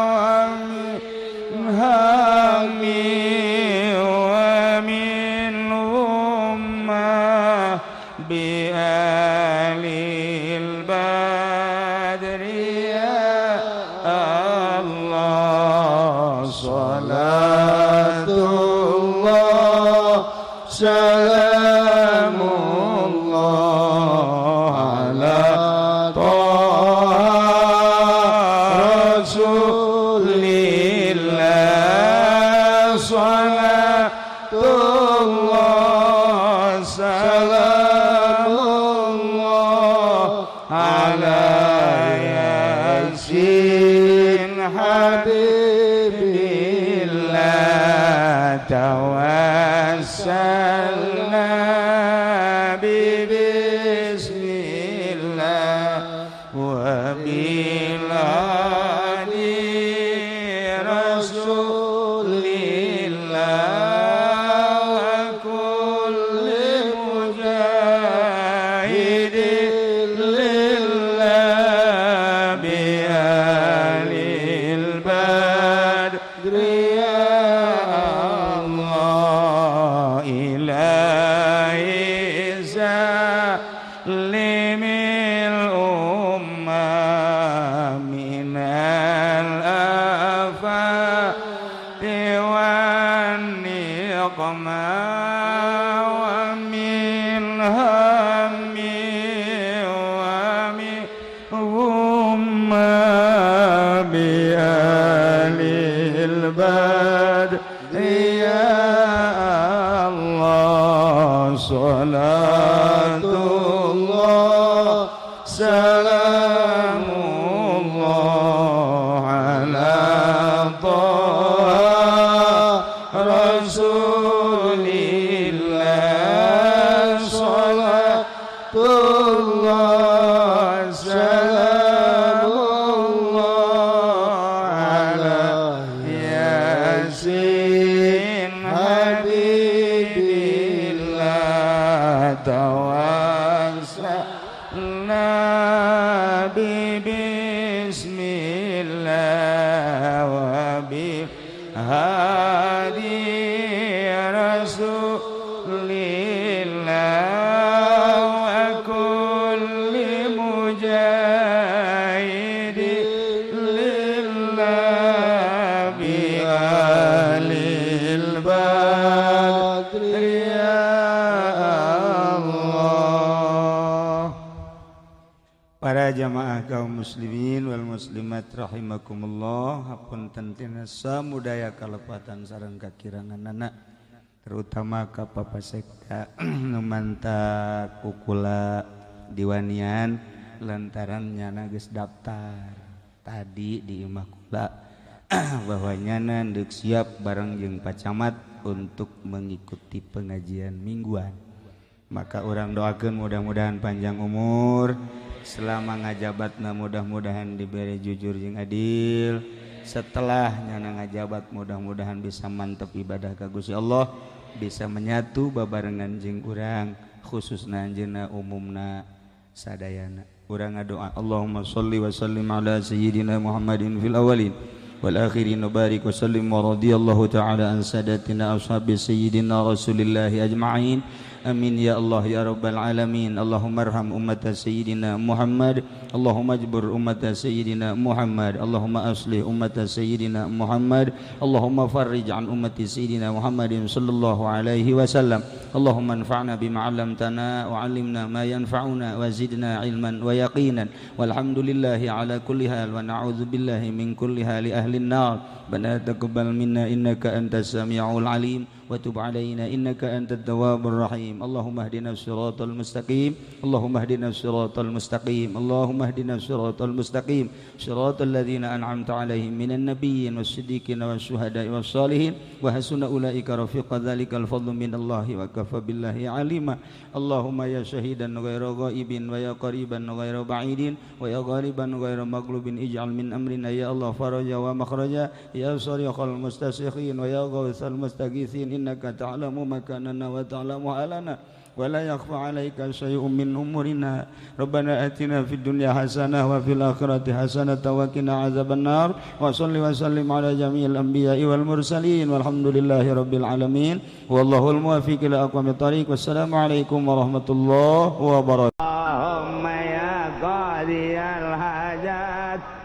wa min hammi wa min ummah bi alil badri ya Allah salatullah salamullah ala Taha Rasulillah salatullah salamullah ala Yasin Habibillah tawassalna bi bismillah wa biladi Rasulillah wa kulli mujahidin lillah bi ahlil badri ya Allah ilahi salimil ummah minal afati wan niqma wa min hammi wa min ghumma bi ahlil badri ya Allah salatullah salamullah ala Taha Rasulillah salatullah salamullah ala Yasin Habibillah tawassalna bi bismillah wa bi hadi Rasulillah wa kulli mujahidin lillah bi ahlil badri ya Allah. Para jamaah kaum muslimin wal muslimat rahimakumullah, hapunten tina samudaya kalepatan sareng kakiranganana, terutama ka Papa Sekda nu mantak kukula diwanian lantaran nyana geus daftar tadi di imah kula bahwa nyana deuk siap bareng jeung Pak Camat untuk mengikuti pengajian mingguan. Maka urang doakeun mudah-mudahan panjang umur, selama ngajabatna mudah-mudahan diberi jujur jeung adil, setelah nyana ngajabat mudah-mudahan bisa mantep ibadah ka Gusti Allah, bisa menyatu babarengan jeung urang, khususna anjeunna, umumna sadayana. Urang ngadoa, Allahumma sholli wa sallim ala sayyidina Muhammadin fil awwalin wal akhirin wa barik wa sallim wa radiyallahu ta'ala an sadatina ashabi sayyidina Rasulillahi ajma'in. Amin ya Allah ya rabbal alamin. Allahumma arham ummata sayyidina Muhammad, Allahumma ajbur ummata sayyidina Muhammad, Allahumma aslih ummata sayyidina Muhammad, Allahumma farrij an ummati sayyidina Muhammadin sallallahu alaihi wasallam. Allahumma anfa'na bima 'allamtana wa 'allimna ma yanfa'una wa zidna ilman wa yaqinan. Walhamdulillahi ala kulli hal wa na'udzu billahi min kulli hali ahli an-nar. Rabbana taqabbal minna innaka antas samiul alim wa tub alaina innaka antat tawwabur rahim. Allahumma ihdina siratal mustaqim, Allahumma ihdina siratal mustaqim, Allahumma ihdina siratal mustaqim, siratal ladzina an'amta alaihim minan nabiyyin was-siddiqin wasyuhada'i was-salihin wa hasuna ulaika rafiqa. Dzalikal fadlu minallahi wa kafa billahi alima. Allahumma ya syahidan ghaira ghaibin wa ya qariban ghaira ba'idin wa ya ghaliban ghaira maghlubin, ij'al min amrina ya Allah faraja wa makhraja, ya sariqal mustasikhin wa ya ghawthal mustaghithin, innaka ta'lamu makanana wa ta'lamu halana wa la yakhfa 'alaika syai'un min umurina. Rabbana atina fid dunya hasanah wa fil akhirati hasanah wa qina adzabannar. Wa shalli wa sallim ala jami'il anbiya'i wal mursalin walhamdulillahi rabbil alamin. Wallahul muwaffiq ila aqwamit thariq. Wassalamu alaikum warahmatullahi wabarakatuh. Allahumma ya qadiyal hajat